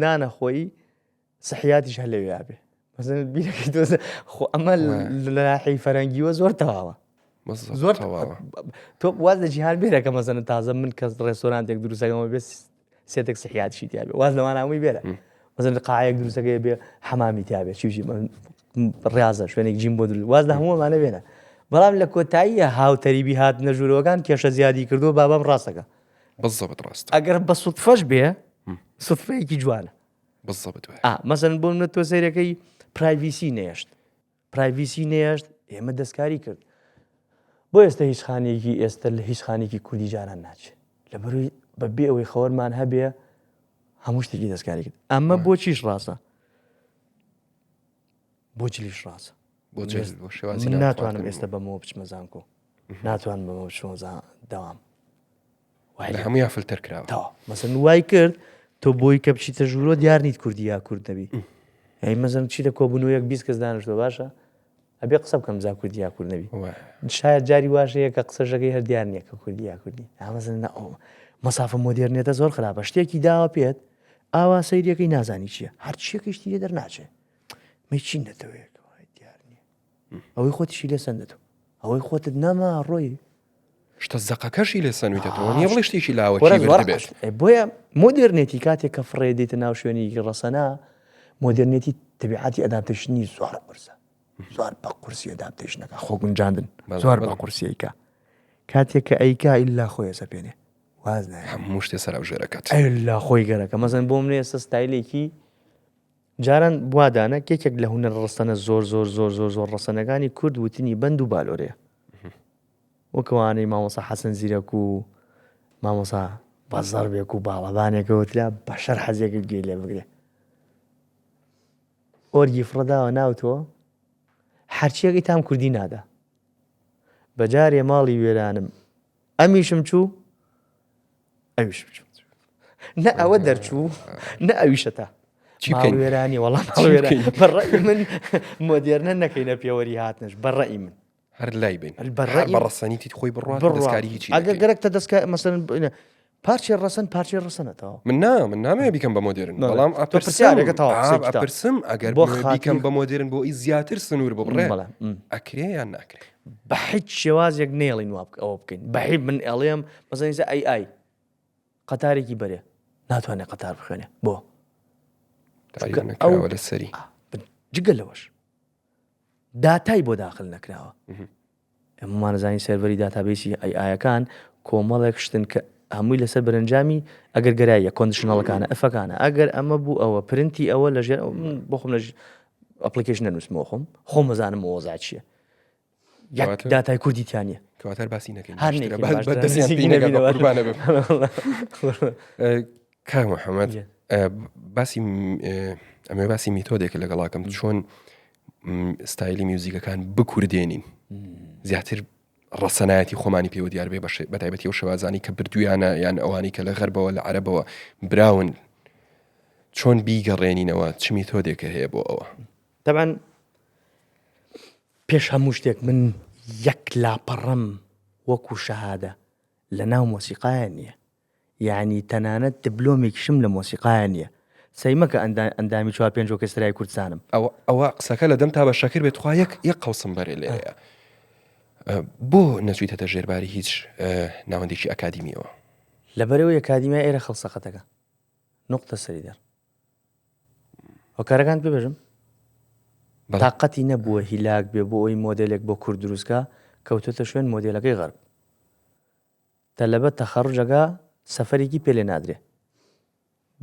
نانەخۆی سحیاتیش هەر لەوێ بێ مەسەن بیرەکەی تۆ خۆ ئەمە لە ناحیەی فەرەنگیوە زۆر تەواوە زۆر تەواوە تۆ واز لە جیهان بێرەکە مەزەنە تازە من کەس ڕێستۆرانتێک دروستەکەمە بێ سێتێک سحیاتشی تیاابێ واز لەوان هەمووی بێرە مەزن قاعەیەک دروستەکەی بێ حەمامی تیاابێ چیژی ڕازە شوێنێک جیم بۆ دروست واز لە هەموومانە بێنە بەڵام لە کۆتاییە هاوتەریبی هاتنە ژوورەوەکان کێشە زیادی کردو بابام ڕاستەکە بزەبت ڕاست ئەگەر بە سوتفەش بێ سوتفەیەکی جوانە بزەبت مەسەن بۆ منە تۆ سەیرەکەی privacy نێشت privacy نێشت ئێمە دەستکاری کرد بۆ ئێستا هیچ خانێکی ئێستا لە هیچ خانێکی کوردی جاران ناچێت لە بەروی بە بێ ئەوەی خەوەرمان هەبێ هەموو شتێکی دەستکاری کرد ئەمە بۆ چیش ڕاستە بۆ جلیش ڕاستە بۆ شێوازی ناتوانم ئێستا بەمەوە بچمە زانکۆ ناتوانم بەمەوە بچمە دەوام لە هەموویان فلتەر کراوە. تەواو مەسەن وای کرد تۆ بۆی کە بچیتە ژوورۆ دیار نیت کوردی یا کورد نەبی ئەی مەزەن چیتە کۆبوونەوەیەک 20 کەس دانیشتووە باشە ئەبێ قسە بکەم جا کوردی یا کورد نەبی شاید جاری واش هەیە کە قسەشەکەی هەر دیار نییە کە کوردی یا کوردی ئامەزن نە ئەو مەسافە مۆدێرنێتە زۆر خراپە شتێکی داوە پێت ئاوا سەیریەکەی نازانی چییە هەرچیەکەی شتی لێ دەرناچێ مەی چین نەتەوەیەک دیار نییە ئەوەی خۆتیشی لێ سەندێتەوە ئەوەی خۆتت نەما ڕۆی شتە زەقەکەشی لێ سەنویتەتەوە نیە بڵێ شتێکی لاوەکی بردبێت. بۆیە مۆدێرنێتی کاتێک کە فڕێ دێتە ناو شوێنێکی ڕەسەنا مۆدێرنێتی تەبیعاتی adaptation ی زۆر قورسە زۆر بە قورسی adaptation ەکە خۆ گونجاندن زۆر بە قورسیەکە کاتێک کە ئەیکا ئیلا خۆی ئەسەپێنێ واز نایە هەموو شتێ سەراوژێرەکەت ئەلا خۆی گەرەکە مەزن بۆ منێ ئێستا ستایلێکی جاران بوادانە یەکێک لە هونەر ڕەسەنە زۆر زۆر زۆر زۆر زۆر ڕەسەنەکانی کورد وتنی بەند و بالۆرەیە وەک ئەوانەی مامۆستا حەسەن زیرەک و مامۆستا بە زەربێک و باڵەبانێکە وترا بەشەر حەزێکت گوێی لێ بگرێ ئۆرگی فڕەداوە ناو تۆ هەرچیەکەی تام کوردی نادا بەجارێ ماڵی وێرانم ئەمیشم چوو ئەویشم چوو نە ئەوە دەرچوو نە ئەویشە تا چی بکەین؟ وێرانی وەڵام بەڕێ من مۆدێرنە نەکەینە پێوەری هاتنش بەڕێی من هەر لای بین هەر بە ڕەسەنیتی خۆی بڕوات دەستکاری هیچی ئەگەر گەرەکتە دەستکە مەسەن پارچەی ڕەسەن پارچەی ڕەسەنەتەوە من نا من نامەوێ بیکەم بە مۆدێرن بەڵام ئەپرسیارەکە تەواو ئەپرسم ئەگەر بۆ بیکەم بە مۆدێرن بۆ ئی زیاتر سنوور ببڕێ ئەکرێ یان ناکرێ بە هیچ شێوازێک نێڵین وا ئەوە بکەین بە هیچ من ئەڵێم مەسەن ئەی ئای قەتارێکی بەرێ ناتوانێت قەتار بخوێنێ بۆ ئەو لەسەری جگە لەوەش داتای بۆ داخل نەکراوە ئێمەمانەزانی سێرڤەری database ی AI ەکان کۆمەڵێک شتن کە هەمووی لەسەر بەرەنجامی ئەگەر گەراییە conditional ەکانە if ەکانە ئەگەر ئەمە بوو ئەوە پرنتی ئەوە لەژێر بۆ خۆم لە application نەنووسمەوە خۆم خۆم مەزانم وەزع چییە یەک داتای کوردی تیا نییە کەواتە باسی نەکەین هەر باشترە. نەکەین، باس باشترە. بە دەستیان نزیک پێی نەگات، بە نەبینەوە. قوربانە بم. کاک محەممەد باسی ئەمێ باسی میتۆدێکە لەگەڵاکەم چۆن ستایلی میوزیکەکان بکوردێنین زیاتر ڕەسەنایەتی خۆمانی پێوە دیار بێ بە تایبەتی و شێوازانی کە بردویانە یان ئەوانی کە لە غەربەوە لە عەرەبەوە براون چۆن بیگەڕێنینەوە چ میتۆدێکە هەیە بۆ ئەوە تەبعەن پێش هەموو شتێک من یەک لاپەڕەم وەکو شەهادە لە ناو مۆسیقایە نییە یەعنی تەنانەت دبلۆمێکیشم لە مۆسیقایا نییە. سەی مەکە ئەندامی چوار پێنج ئۆکێسترای کوردستانم. ئەوە ئەوە قسەکە لە دەمتا بە شەکر بێ تخوا یەک یەک قەوسم بەرێ لێرەیە. بۆ نەچویتەتە ژێرباری هیچ ناوەندێکی ئەکادیمیەوە؟ لەبەرئەوەی ئەکادیمیا ئێرە خەڵسەقەتەکە. نوقتە سەری دەر. هۆکارەکانت پێ بێژم؟ تاقەتی نەبووە هیلاک بێ بۆ ئەوەی مۆدێلێک بۆ کورد دروست کا، کەوتۆتە شوێن مۆدێلەکەی غەرب. تەلەبە تەخەڕوج ئەکا سەفەرێکی پێ لێ نادرێ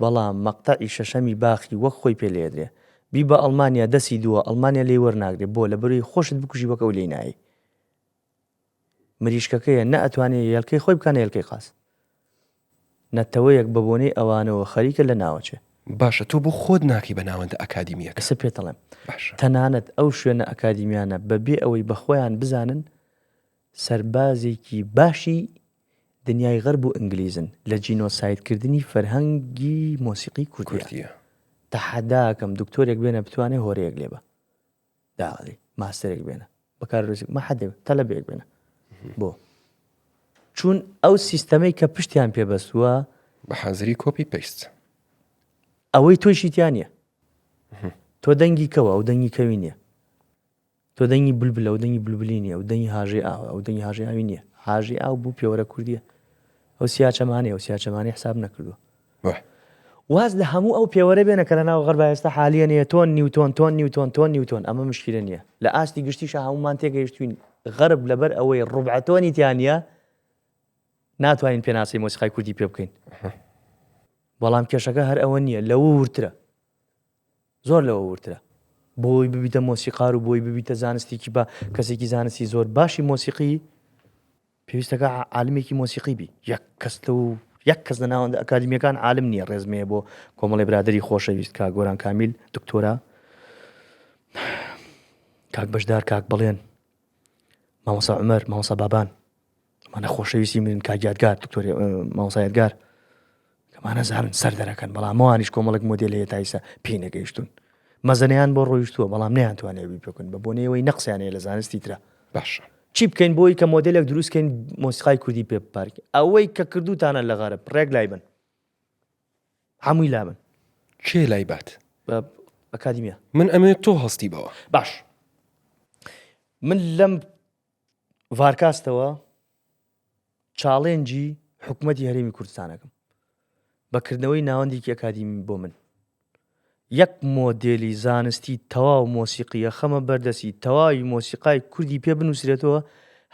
بەڵام مەقتەعی شەشەمی باخی وەک خۆی پێ لێدرێ بیبە ئەڵمانیا دەسی دووە ئەڵمانیا لێی وەرناگرێ بۆ لەبەرەی خۆشت بکوژی وەک ئەو لێی نایەی مریشکەکەیە نە ئەتوانێ یەلکەی خۆی بکا نە یەلکەی قاز نەتەوەیەک بەبۆنەی ئەوانەوە خەریکە لە ناوەچێ. باشە تۆ بۆ خۆت ناکەی بە ناوەندە ئەکادیمیەکە؟ ئێستا پێتەڵێم باشە. تەنانەت ئەو شوێنە ئەکادیمیانە بەبێ ئەوەی بەخۆیان بزانن. سەربازێکی باشی دنیای غەرب و ئینگلیزن لە جینۆسایدکردنی فەرهەنگی مۆسیقی کوردیە. تەحەداکەم دکتۆرێک بێنە بتوانێ هۆرەیەک لێ بە داڵی ماستەرێک بێنە بەکارۆزێک مەحەدێک تەلەبێک بێنە بۆ چون ئەو سیستەمەی کە پشتیان پێ بەستووە بە حازری copy paste ئەوەی تۆشی تیا نییە تۆ دەنگی کەوە ئەو دەنگی کەوی نییە تۆ دەنگی بلبلە ئەو دەنگی بلبلی نییە ئەو دەنگی هاژەی ئاوە ئەو دەنگی هاژەی ئاوی نییە هاژەی ئاو بوو پێوەرە کوردیە ئەو سیاچەمانەیە ئەو سیاچەمانەی حساب نەکردووە واز لە هەموو ئەو پێوەرە بێنە کە لە ناو غەربا ئێستا حالیە نیە تۆن نیوتۆن تۆن نیوتۆن تۆن نیوتۆن ئەمە مشکلە نییە لە ئاستی گشتیشا هەمومان تێگەیشتوین غەرب لەبەر ئەوەی ڕوبعە تۆنی تیا نییە ناتوانین پێناسەی مۆسیقای کوردی پێ بکەین بەڵام کێشەکە هەر ئەوە نییە لەوە ورترە زۆر لەوە وردترە. بۆی ببیتە مۆسیقار و بۆی ببیتە زانستێکی با کەسێکی زانستی زۆر باشی مۆسیقی پێویستەکە عالمێکی مۆسیقی بی یەک کەس لەو یەک کەس لە ناوەندە ئەکادیمیەکان عالم نییە ڕێزمەیە بۆ کۆمەڵی برادری خۆشەویست کاک گۆران کامیل دکتۆرا کاک بەشدار کاک بەڵێن مامۆسا عمر مامۆسا بابان ئەمانە خۆشەویستی منن کاک یادگار دکتۆر مامۆستا یادگار کەمانە زانن سەر دەرەکەن بەڵام ئەوانیش کۆمەڵک مۆدێل هەیە تا ئیستا پێی نەگەیشتون مەزەنەیان بۆ ڕۆیشتووە بەڵام نەیانتوانێت بی بکەن بە بۆنەیەوەی نەقسیان هەیە لە زانستی ترا باشە چی بکەین بۆی کە مۆدێلێک دروستکەین مۆسیقای کوردی پێ بپارکی ئەوەی کە کردوتانە لە غەرب ڕێک لای بن هەمووی لابن کێ لای بات بە ئەکادیمیا من ئەمەوێت تۆ هەستی بەوە باش من لەم ڤارکاستەوە challenge ی حکومەتی هەرێمی کوردستانەکەم بە کردنەوەی ناوەندێکی ئەکادیمی بۆ من یەک مۆدێلی زانستی تەواو مۆسیقیە خەمە بەردەسی تەواوی مۆسیقای کوردی پێ بنووسرێتەوە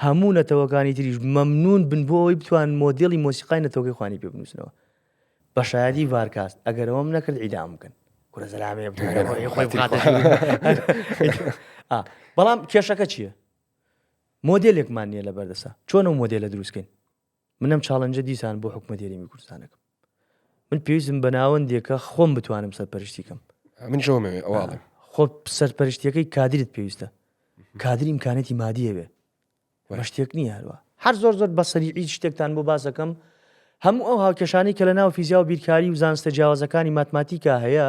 هەموو نەتەوەکانی تریش مەمنون بن بۆ ئەوەی بتوان مۆدێلی مۆسیقای نەتەوەکەی خوانی پێ بنووسنەوە بە شایەدی ڤارکاست ئەگەر ئەوەم نەکرد ئیدام بکەن کورە زەلامێ خۆی بەڵام کێشەکە چییە؟ مۆدێلێکمان نییە لە بەردەسا چۆن ئەو مۆدێلە دروستکەین من ئەم challenge ە دیسان بۆ حکومەت هەرێمی کوردستانەکەم من پێویستم بە ناوەندێکە خۆم بتوانم سەرپەرشتی کەم من ژۆمەوێ ئەوڵم خۆ سەرپەرشتیەکەی کادرت پێویستە کادری ئیمکانەتی مادیەوێ بە شتێک نییە هەروە هەر زۆر زۆر بە سەریعی شتێکتان بۆ باسەکەم هەموو ئەو هاوکێشانەی کە لە ناو فیزیا و بیرکاری و زانستە جیاوازەکانی ماتماتیکا هەیە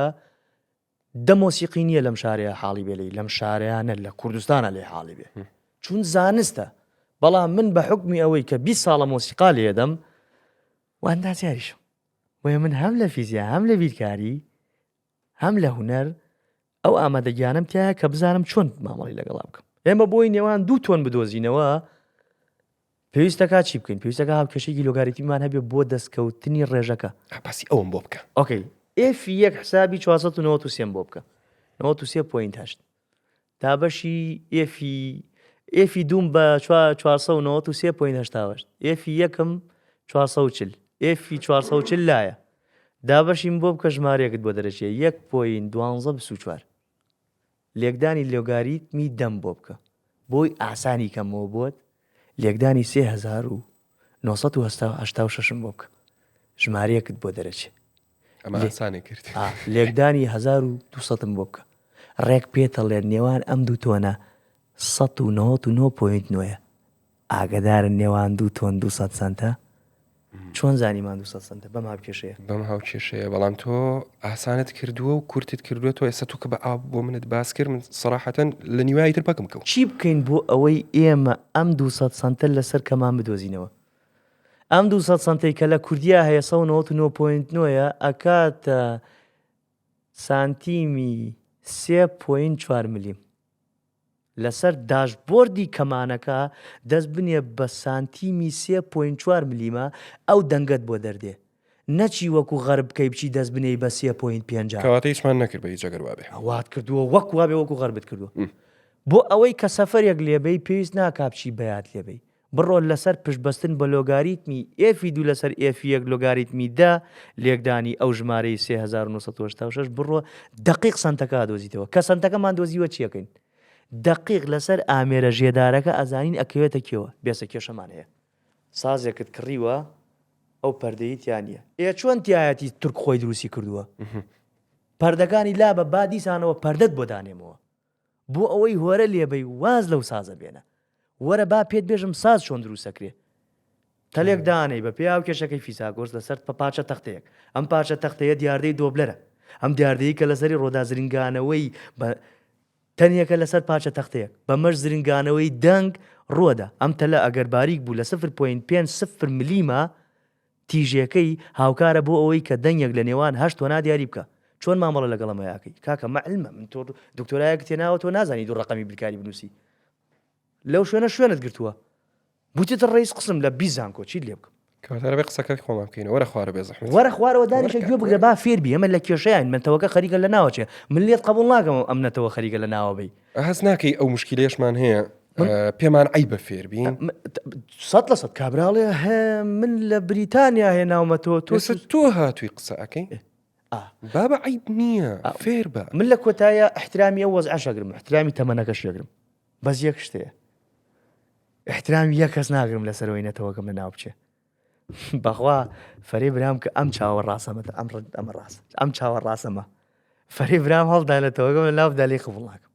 دە مۆسیقی نییە لەم شارەیە حاڵی بێ لێی لەم شارەیە نە لە کوردستانە لێ حاڵی بێ چون زانستە بەڵام من بە حکمی ئەوەی کە 20 ساڵە مۆسیقا لێدەم و ئەندازیاریشم بۆیە من هەم لە فیزیا هەم لە بیرکاری هەم لە هونەر ئەو ئامادەگیانەم تایە کە بزانم چۆن مامەڵی لەگەڵا بکەم ئێمە بۆی نێوان دوو تۆن بدۆزینەوە پێویستەکە چی بکەین پێویستەکە هاوکێشێکی لۆگاریتمیمان هەبێ بۆ دەستکەوتنی ڕێژەکە باسی ئەوم بۆ بکە okay F یەک حسابی 493 بۆ بکە 93 point هەشت تا بەشی F ی F ی دووم بە 493 point هەشتا F ی یەکم 440 F ی 440 لایە دابەشیم بۆ بکە ژمارەیەکت بۆ دەرەچێ یەک point دوانزە 24 لێکدانی لۆگاریتمی دەم بۆ بکە بۆی ئاسانی کەمەوە بۆت لێکدانی 3986 م بۆ بکە ژمارەیەکت بۆ دەرەچێ ئەمە ئاسانی کرد لێکدانی 1200م بۆ بکە ڕێک پێتەڵێن نێوان ئەم دوو تۆنە 199.9 ئاگەدارن نێوان دوو تۆن 200 سەنتە چۆن زانیمان 200 سەنتە بەم هاوکێشەیە بەم هاوکێشەیە بەڵام تۆ ئاسانت کردووە و کورتت کردووە تۆ ئێستا تۆ کە بە ئاو بۆ منت باس کرد من سەراحەتەن لە نیوایی تر پەکم کەوت چی بکەین بۆ ئەوەی ئێمە ئەم 200 سەنتە لەسەر کەمان بدۆزینەوە ئەم 200 سەنتەی کە لە کوردیا هەیە 199.9 ە ئەکاتە سانتیمی 3.4 ملیم لەسەر داشبۆردی کەمانەکە دەست بنێ بە سانتیمی سێ point چوار ملیمە ئەو دەنگەت بۆ دەردێ نەچی وەکو غەرب بکەی بچی دەست بنێی بە سێ point پێنجا. کەواتە هیچمان نەکرد بە هیچ ئەگەر وابێ. وات کردووە وەک وابێ وەکو غەربت کردووە. بۆ ئەوەی کە سەفەرێک لێبەی پێویست ناکا بچی بەیات لێبەی بڕۆ لەسەر پشت بەستن بە لۆگاریتمی F ی دوو لەسەر F ی یەک لۆگاریتمی دە لێکدانی ئەو ژمارەی 3986 بڕۆ دەقیق سەنتەکە ئەدۆزیتەوە کە سەنتەکەمان دۆزیوە چیەکەین دەقیق لەسەر ئامێرە ژێدارەکە ئەزانین ئەکەوێتە کێوە بێسە کێشەمان هەیە سازێکت کڕیوە ئەو پەردەی تیا نییە ئێ چۆن تایەتی تورک خۆی دروستی کردووە پەردەکانی لا بە با دیسانەوە پەردەت بۆ دانێمەوە بۆ ئەوەی هۆرە لێبەی واز لەو سازە بێنە. وەرە با پێت بێژم ساز چۆن دروست ئەکرێ. تەلێک دانێی بە پێی هاوکێشەکەی فیساگۆرس لەسەر پارچە تەختەیەک. ئەم پارچە تەختەیە دیاردەی دۆبلەرە. ئەم دیاردەیەی کە لەسەری ڕۆدا زرنگانەوەی بە تەنیەکە لەسەر پارچە تەختەیەک. بەمەش زرنگانەوەی دەنگ ڕوەدا. ئەم تەلە ئەگەر باریک بوو لە سفر point پێنج سفر ملیمە تیژێکەی هاوکارە بۆ ئەوەی کە دەنگێک لە نێوان هەشت تۆنا دیاری بکا. چۆن مامەڵە لەگەڵ ئەمەیا ئەکەی؟ کاکە ئەمە عیلمە. من تۆ دکتۆرایەکت هێناوە تۆ نازانی دوو ڕەقەمی بیرکاری بنووسی. لەو شوێنە شوێنت گرتووە. بوویتە ڕەئیس قسم لە 20 زانکۆ چیت لێ بکەم؟ کەواتە ئەبێ قسەکەی خۆمان بکەین. وەرە خوارە بێ زەحمەت. وەرە خوارەوە دانیشە گوێ بگرە با فێر بی. ئێمە لە کێشەیاین نەتەوەکە خەریکە لە ناوە چێ. من لێت قەبوڵ ناکەم ئەم نەتەوە خەریکە لە ناوە بەی. هەست ناکەی ئەو موشکیلەیەشمان هەیە پێمان عەیبە فێر بین؟ 100% کابرا ئەڵێ هە من لە بریتانیا هێناومەتەوە تۆ ئێستا تۆ هاتووی قسە ئەکەی؟ بابە عەیب نییە فێر بە. من لە کۆتاییا ئیحترامی ئەو وەزعەش ئەگرم ئیحترامی تەمەنەکەش ئەگرم بەس یەک شت هەیە ئیحترامی یەک کەس ناگرم لەسەرەوەی نەتەوەکەم لە ناو بچێ بەخوا فەرێ برام کە ئەم چاوە ڕاستەمە ئەم ئەمە ڕاست ئەم چاوە ڕاستەمە فەرێ برام هەڵدا نەتەوەکەم لە ناودا لێ قبوڵ ناکەم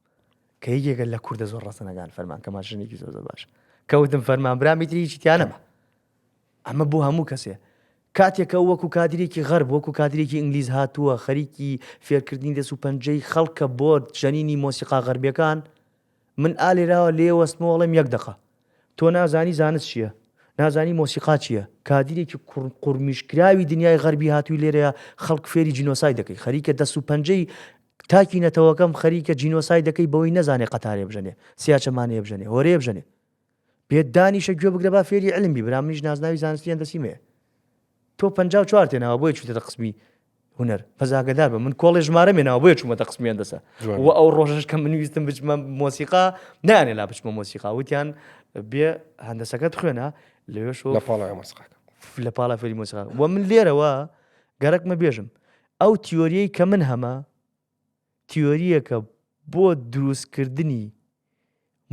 کە یەکێکە لە کوردە زۆر ڕەسەنەکان فەرمان کە ماشنێکی زۆر زۆر باش کەوتم فەرمان برامی تری هیچی تیانەمە ئەمە بۆ هەموو کەسێ کاتێک کە وەکو کادرێکی غەرب وەکو کادرێکی ئینگلیز هاتووە خەریکی فێرکردنی دەست و پەنجەی خەڵکە بۆ ژەنینی مۆسیقا غەربیەکان من ئا لێراوە لێ وەستمەوە ئەڵێم یەک دەقە تۆ نازانی زانست چیە نازانی مۆسیقا چیە کادیرێکی قورمیشکراوی دنیای غەربی هاتووی لێرەیە خەڵک فێری جینۆساید دەکەی خەریکە دەست و پەنجەی تاکی نەتەوەکەم خەریکە جینۆساید دەکەی بەوەی نەزانێ قەتارێ بژەنێ سیاچەمانەیە بژەنێ هۆرەیە بژەنێ بێت دانیشە گوێ بگرە با فێری علم بی برا منیش نازناوی زانستی هەندەسیم هەیە تۆ 54 تێناوە بۆیە چوویتە قسمی هونەر بەس ئاگادار بە من کۆڵێ ژمارە مێناوە بۆیە چوومەتە قسمی هەندەسە و ئەو ڕۆژەش کە من ویستم بچمە مۆسیقا نانێ لا بچمە مۆسیقا وتیان بێ هەندەسەکەت خوێنە لەوێش لە پاڵا مۆسیقاکە لە پاڵا فێری مۆسیقا و من لێرەوە گەرەکمە بێژم ئەو تیۆریەی کە من هەمە تیۆریەکە بۆ دروستکردنی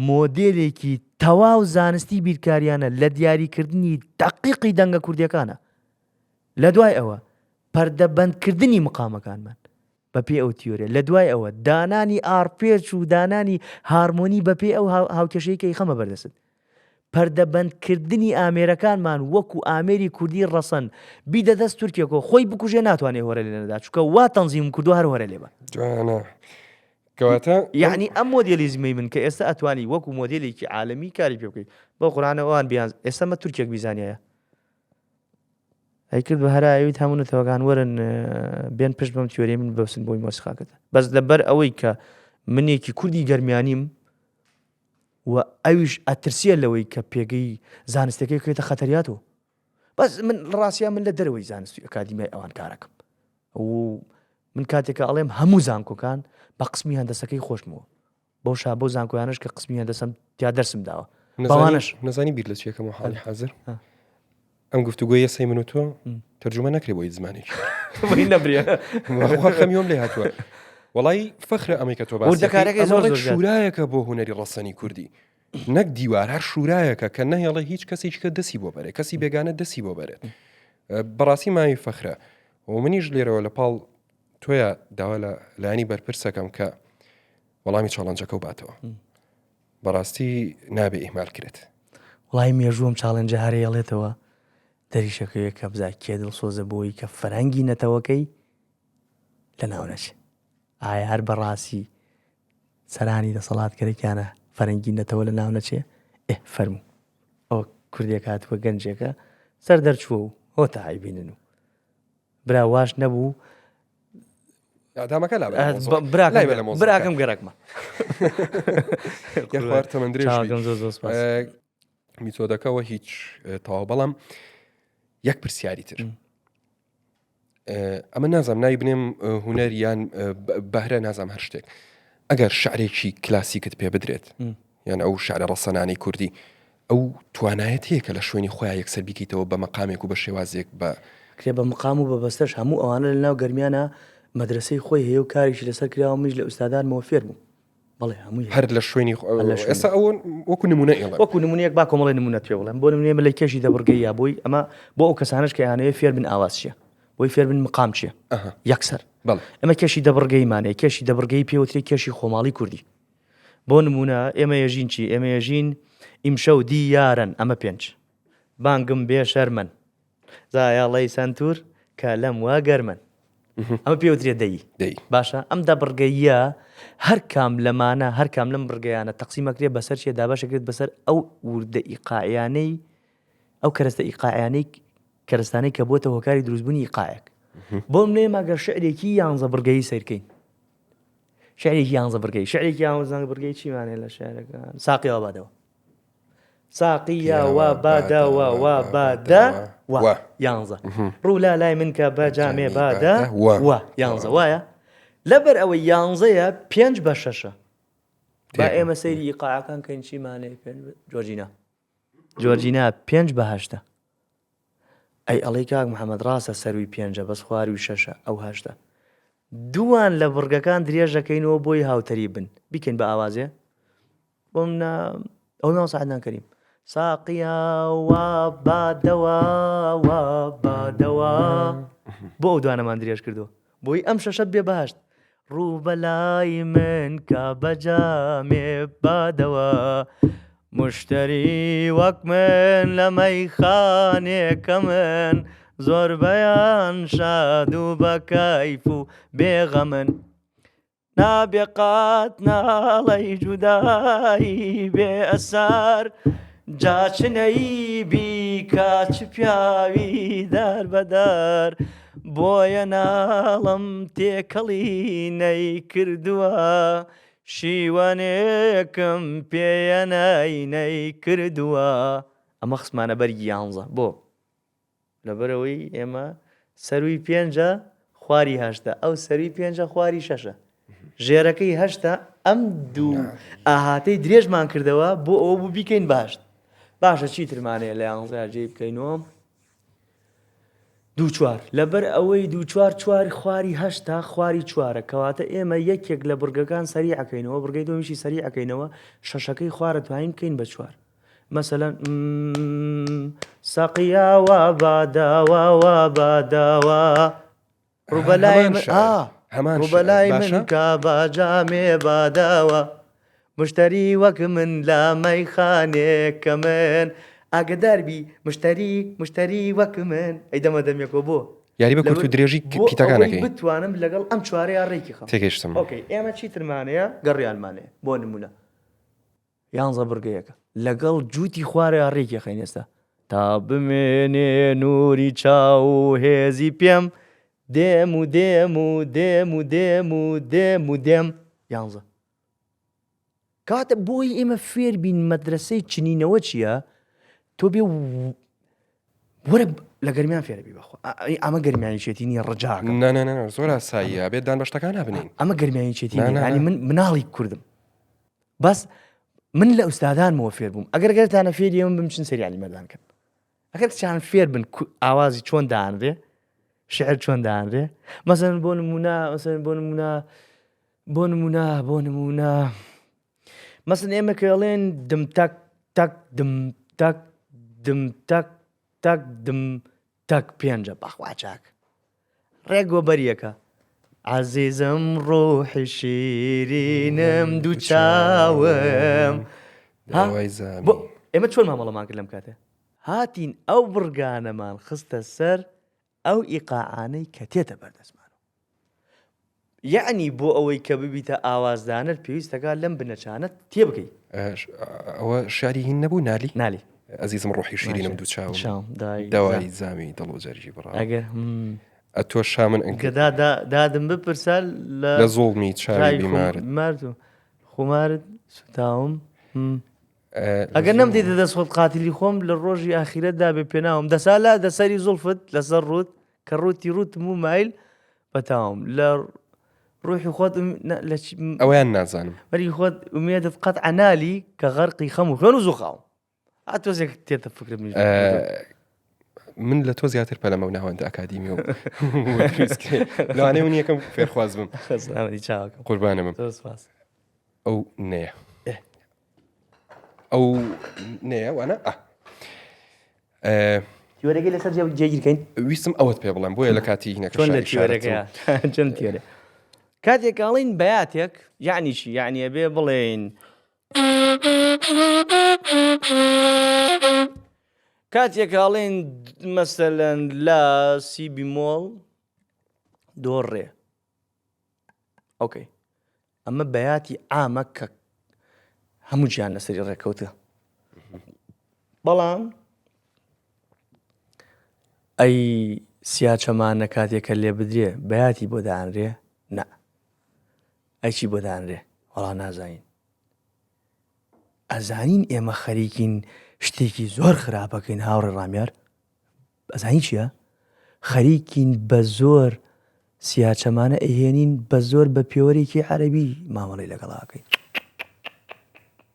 مۆدێلێکی تەواو زانستی بیرکاریانە لە دیاریکردنی دەقیقی دەنگە کوردیەکانە. لە دوای ئەوە پەردەبەندکردنی مقامەکانمان بە پێی ئەو تیۆریە، لە دوای ئەوە دانانی ئارپێچ و دانانی هارمۆنی بە پێی ئەو هاوکێشەی کە ئیخەمە بەردەستت. پەردەبەندکردنی ئامێرەکانمان وەکو ئامێری کوردی ڕەسەن بیدە دەست تورکێکەوە خۆی بکوژێ ناتوانێ هۆرە لێ نەدا چونکە وا تەنزیمم کردووە هەر هۆرە لێ بە. جوانە. کەواتە یەعنی ئەم مۆدێلیزمەی من کە ئێستا ئەتوانی وەکو مۆدێلێکی عالەمی کاری پێ بکەیت بەو قورئانە ئەوان بیان ئێستا مە تورکێک بیزانیایە ئەیکرد بە هەرا ئەویت هەموو نەتەوەکان وەرن بێن پشت بەم تیۆری من بەسن بۆی مۆسیقاکەتە بەس لەبەر ئەوەی کە منێکی کوردی گەرمیانیم و ئەویش ئەترسیە لەوەی کە پێگەی زانستەکەی بکەوێتە خەتەریاتەوە بەس من ڕاستیا من لە دەرەوەی زانستی ئەکادیمیای ئەوان کارەکەم و من کاتێکە ئەڵێم هەموو زانکۆکان بە قسمی هەندەسەکەی خۆشمەوە بەو شا بۆ زانکۆیانش کە قسمی هەندەسەم تیا دەرسم داوە بەوانش نەزانی بیر لە چیەکەم و حاڵی حاضر ئەم گفتوگۆیە سەی من و تۆ تەرجومە نەکرێ بۆ هیچ زمانێکی نەبرێ خەمیۆم لێ هاتووە وەڵی فەخرە ئەمەی کە تۆ باسی وردەکارەکەی زۆر زۆر شورایەکە بۆ هونەری ڕەسەنی کوردی نەک دیوار هەر شورایەکە کە نەهێڵێ هیچ کەسێکی کە دەسی بۆ بەرێ کەسی بێگانە دەسی بۆ بەرێت بەڕاستی ماوی فەخرە و منیش لێرەوە لە پاڵ تۆیا داوا لە لایەنی بەرپرسەکەم کە وەڵامی challenge ەکە و باتەوە بەڕاستی نابێ ئیهمال کرێت. وڵای مێژووم challenge ە هەرەیەڵێتەوە دەریشەکەوێ کە بزا کێ دڵسۆزە بۆی کە فەرهەنگی نەتەوەکەی لەناو نەچێ ئایا هەر بەڕاستی سەرانی دەسەڵات گەرەکیانە فەرەنگی نەتەوە لە ناو نەچێ ئێ فەرموو ئەوە کوردێک هاتووە گەنجێکە سەر دەرچووە و هۆتا ئەیبینن و برا واش نەبوو ئەدامەکە لا براکەم گەرەکمە تەمەندرێژ میتۆدەکەەوە هیچ تەواو بەڵام یەک پرسیاری تر ئەمە نازانم ناوی بنێم هونەر یان بەهرە نازانم هەر شتێک ئەگەر شعرێکی کلاسیکت پێ بدرێت یان ئەو شعرە ڕەسەنانەی کوردی ئەو توانایەت هەیە کە لە شوێنی خۆیان یەکسەر بیکەیتەوە بە مەقامێک و بە شێوازێک بە کرێ بە مقام و بە بەستەش هەموو ئەوانە لە ناو گەرمیانە مەدرەسەی خۆی هەیە و کاریشی لەسەر کراوە منیش لە ئوستادانمەوە فێر بووم بەڵێ هەمووی هەر لە شوێنی ئێستا ئەوە وەکو نمونە ئێڵێم وەکو نمونەیەک با کۆمەڵی نمونەت پێ بڵێم بۆ نمونەیە لە کێشی دەبڕگەی یا بۆی ئەمە بۆ ئەو کەسانش کە یانەوێ فێر بن ئاواز چییە بۆی فێر بن مقام چییە یەکسەر ئەمە کێشی ئیمشەو دیارن ئەمە پێنج. بانگم بێ شەرمن. زایەڵەی سەنتور کە لەم وا گەرمن. ئەمە پێوترێ دەی. دەی. باشە ئەم دە بڕگەیە هەر کام لەمانە هەر کام لەم بڕگەیانە تەقسیمەکرێ بەسەر چێ دابەشەکرێت بەسەر ئەو وردە ئیقاعیانەی ئەو کەرەستە ئیقاعیانەی کەرەستانەی کە بۆتە هۆکاری دروستبوونی ئیقاعێک. بۆ منە ئێمە گەر شعرێکی یانزە بڕگەیی سەیرکەین شعرێکی یانزە بڕگەی شعرێکی یانزە بڕگەی چیمان هەیە لە شعرەکان ساقی وا بادەوە ساقیە وا بادەوە وا بادە وا یانزە ڕوو لا لای من کە بە جامێ بادە وا یانزە وایە لەبەر ئەوەی یانزەیە پێنج بە شەشە با ئێمە سەیری ئیقاعەکان کەین چیمان هەیە پێنج جۆرجینا جۆرجینا پێنج بە هەشتە. ئەی ئەڵێی کاک محەمەد ڕاستە سەروی پێنجە بەس خواروی شەشە ئەو هەشتە. دووان لە بڕگەکان درێژەکەینەوە بۆی هاوتەریب بن. بیکەین بە ئاوازێ؟ بۆ منە ئەو مامۆستا عەدنان کەریم. ساقیا وا بادەوە وا بادەوە بۆ ئەو دوانەمان درێژ کردووە بۆی ئەم شەشە بێ بەهەشت ڕوو بەلای من کە بە جامێ بادەوە مشتری وەک من لە مەیخانێکە من زۆربەیان شاد و بە کەیف و بێغەمن نابێ قات ناڵەی جودایی بێ ئەسار جا چ نەیبی کا چ پیاوی دار بەدار بۆیە ناڵم تێکەڵی نەیکردووە شیوەنێکم پێیە نەی نەیکردووە ئەمە خستمانە بەرگی یانزە بۆ لەبەرئەوەی ئێمە سەروی پێنجە خواری هەشتە ئەو سەروی پێنجە خواری شەشە ژێرەکەی هەشتە ئەم دوو ئاهاتەی درێژمان کردەوە بۆ ئەوە بوو بیکەین باشت باشە چی ترمانەیە لە یانزە جێی بکەینەوە دوو چوار لەبەر ئەوەی دوو چوار چوار خواری هەشتا خواری چوارە کەواتە ئێمە یەکێک لە بڕگەکان سەری ئەکەینەوە بڕگەی دومیشی سەری ئەکەینەوە شەشەکەی خوارە توانین بکەین بە چوار مەسەلەن ساقیا وا باداوا وا باداوا ڕووبەلای من هەمان ڕووبەلای من کا باجامێ باداوە مشتری وەک من لە مەیخانێکە من ئاگدار بی مشتری مشتری وەک من ئەی دەمە دەمێکەوە بۆ یاری بە کورت و درێژی پیتەکانەکەی بتوانم لەگەڵ ئەم چوارەیە ڕێکی خەم تێگەشتم ئۆکەی ئێمە چیترمانەیە گەڕیانمانەیە بۆ نمونە یانزە بڕگەیەکە لەگەڵ جووتی خوارەیا ڕێکی ئەخەین ئێستا. تا بمێنێ نووری چاو و هێزی پێم دێم و دێم و دێم و دێم و دێم و دێم یانزە. کەواتە بۆی ئێمە فێر بین مەدرەسەی چنینەوە چییە تۆ بێ وەرە لە گەرمیان فێرەبی بەخوا ئەمە گەرمیانی چێتی نیە ڕجاکە نانانە زۆر ئاساییە بێت دان بە شتەکان نابنین ئەمە گەرمیانی چێتی ینی من مناڵی کوردم بەس من لە ئوستادانمەوە فێر بووم ئەگەر گەرتانە فێری ئەمن بم چن سەری عەلی مەردان کەن ئەگەر کچان فێر بن ئاوازی چۆن دانرێ شعر چۆن دانرێ مەسەن بۆ نمونە مەسەن بۆ نمونە بۆ نمونە بۆ نمونە مەسن ئێمە کێڵێن دم تەک تەک دم تەک دم تەک تەک دم تەک پێنجە بەخوا چاک ڕێک بۆ بەریەکە. عەزیزم ڕوحی شیرینم دوو چاوم ئێمە چۆن مامەڵەمان کرد لەم کاتە هاتین ئەو بڕگانەمان خستە سەر ئەو ئیقاعانەی کە تێتە بەردەستمان یەعنی بۆ ئەوەی کە ببیتە ئاوازدانەر پێویستەکە لەم بنەچانە تێبگەی. ئەوە شعری هین نەبوو نالی؟ نالی. ئەزیزم ڕۆحی شیرینم دوو چاوم داوای زامی دڵ و جەرگی بڕاوم. ئەگەر ئەتۆ شامن ئەنکرد. گەدا دادم بپرسە لە لە زوڵمی چاوی بیمارت. بیمارت و خومارت سوتاوم. ئەگەر نەمدەیتە دەست خۆت قاتیلی خۆم لە ڕۆژی ئاخیرەتدا بێ پێناوم دەسا لا دەسەری زوڵفت لەسەر ڕووت کە ڕووتی ڕووتم و مایل بەتاوم لە ڕوحی خۆت لە ئەویان نازانم بەری خۆت ئومێدت قەت عەنالی کە غەرقی خەم و خوێن و زوخاوم ئا تۆزێک تێتە فکرم من لە تۆ زیاتر پەلەمە و ناوەندە ئەکادیمی و لەوانەیە من یەکەم فێرخواز بم قوربانە بم ئەو نەیە ئەو نەیە وانە تیۆرەکەی لەسەر جێگیرکەین ویستم ئەوەت پێ بڵێم بۆیە لە کاتی هینەکە چۆن لە تیۆرەکەیە چۆن تیۆرە کاتێک ئەڵین بەیاتێک یعنی چی یعنی ئەبێ بڵێین. کاتێک ئەڵێن مەسەلەن لا سی بیمۆڵ دۆ ڕێ ئۆکەی ئەمە بەیاتی عامە کە هەموو جیان لەسەری ڕێککەوتە بەڵام ئەی سیاچەمانە کاتێک کە لێ بدرێ بەیاتی بۆ دانرێ نا ئەی چی بۆ دانرێ وەڵا نازانین ئەزانین ئێمە خەریکین شتێکی زۆر خراپەکەین هاوڕێ ڕامیار ئەزانی چیە خەریکین بە زۆر سیاچەمانە ئەیهێنین بە زۆر بە پێوەرێکی عەرەبی مامەڵەی لەگەڵا ئەکەین.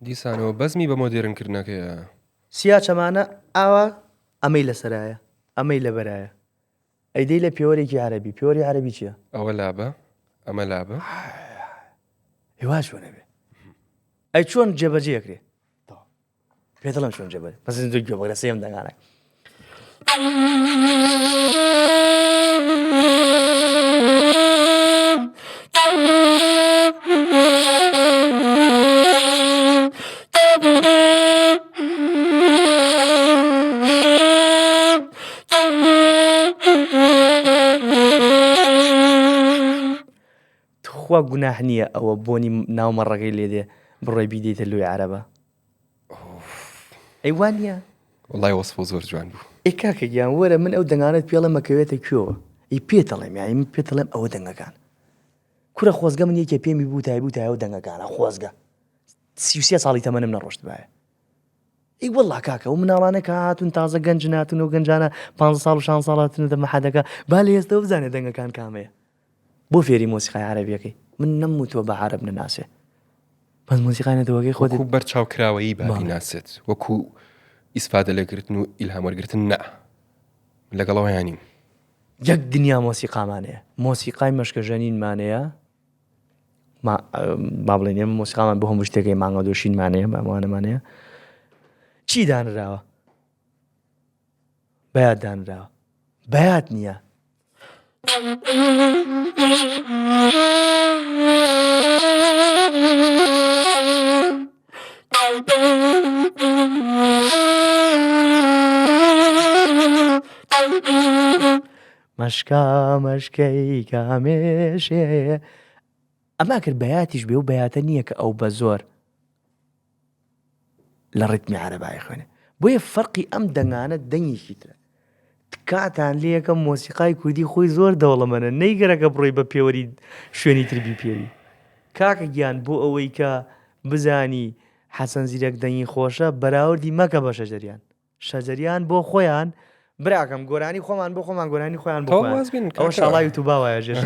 دیسانەوە بەزمی بە مۆدێرن کردنەکەیە. سیاچەمانە ئاوا ئەمەی لەسەرایە ئەمەی لەبەرایە ئەیدەی لە پێوەرێکی عەرەبی پێوەری عەرەبی چیە؟ ئەوە لابە ئەمە لابە. هیوا چۆن ئەبێ ئەی چۆن جێبەجێ ئەکرێ؟ پێ دەڵێم چۆن جێبەجێ بەس گوێ بگرە سێم دەنگانە. تخوا گوناح نییە ئەوە بۆنی ناو مەڕەکەی لێ دێ بڕۆی بیدەیتە لۆی عەرەبە ئەی وا نییە؟ وەڵای وەسفۆ زۆر جوان بوو. ئێ کاکە گیان وەرە من ئەو دەنگانەت پێڵێم ئەکەوێتە کوێوە ئی پێت ئەڵێم یانی من پێت ئەڵێم ئەوە دەنگەکان کورە خۆزگە من یەکێ پێمی بوتای بوتایە ئەو دەنگەکانە خۆزگە 33 ساڵی تەمەنم نەڕۆشتبایە ئەی وەڵا کاکە ئەو مناڵانە کە هاتوون تازە گەنج ناتون و گەنجانە 15 ساڵ و 16 ساڵ هاتوونەتە مەحەدەکە با لە ئێستەوە بزانێ دەنگەکان کامەیە بۆ فێری مۆسیقای عەرەبیەکەی من نەم وتووە بە عەرەب نەناسێ بەس مۆسیقای نەتەوەکەی خۆت وەکو بەرچاوکراوەیی با بیناسێت وەکو ئیسفادە لێگرتن و ئیلهام وەرگرتن نا من لەگەڵ ئەوەیان نیم. یەک دنیا مۆسیقامان هەیە مۆسیقای مەشکەژەنینمان هەیە با بڵێن ئێمە مۆسیقامان بۆ هەموو شتێکەی مانگە دۆشینمان هەیە بامانەمان هەیە چی دانراوە بەیاد دانراوە بەیاد نییە مەشکا مەشکەی کامێشێ ئەما کرد بەیاتیش بێ و بەیاتە نییە کە ئەو بە زۆر لە ڕیتمی عەرەبای خوێنێ بۆیە فەرقی ئەم دەنگانە دەنگێکی ترە تکاتان لێ یەکەم مۆسیقای کوردی خۆی زۆر دەوڵەمەنە نەیگەرەکە بڕۆی بە پێوەری شوێنی تر بیپێوی کاکە گیان بۆ ئەوەی کە بزانی حەسەن زیرەک دەنگی خۆشە بەراوردی مەکە بە شەجەریان شەجەریان بۆ خۆیان براکەم گۆرانی خۆمان بۆ خۆمان گۆرانی خۆیان بۆ خۆیان واز بێنن ئەوە کاکە. شاڵاوی توبا وایە ژێر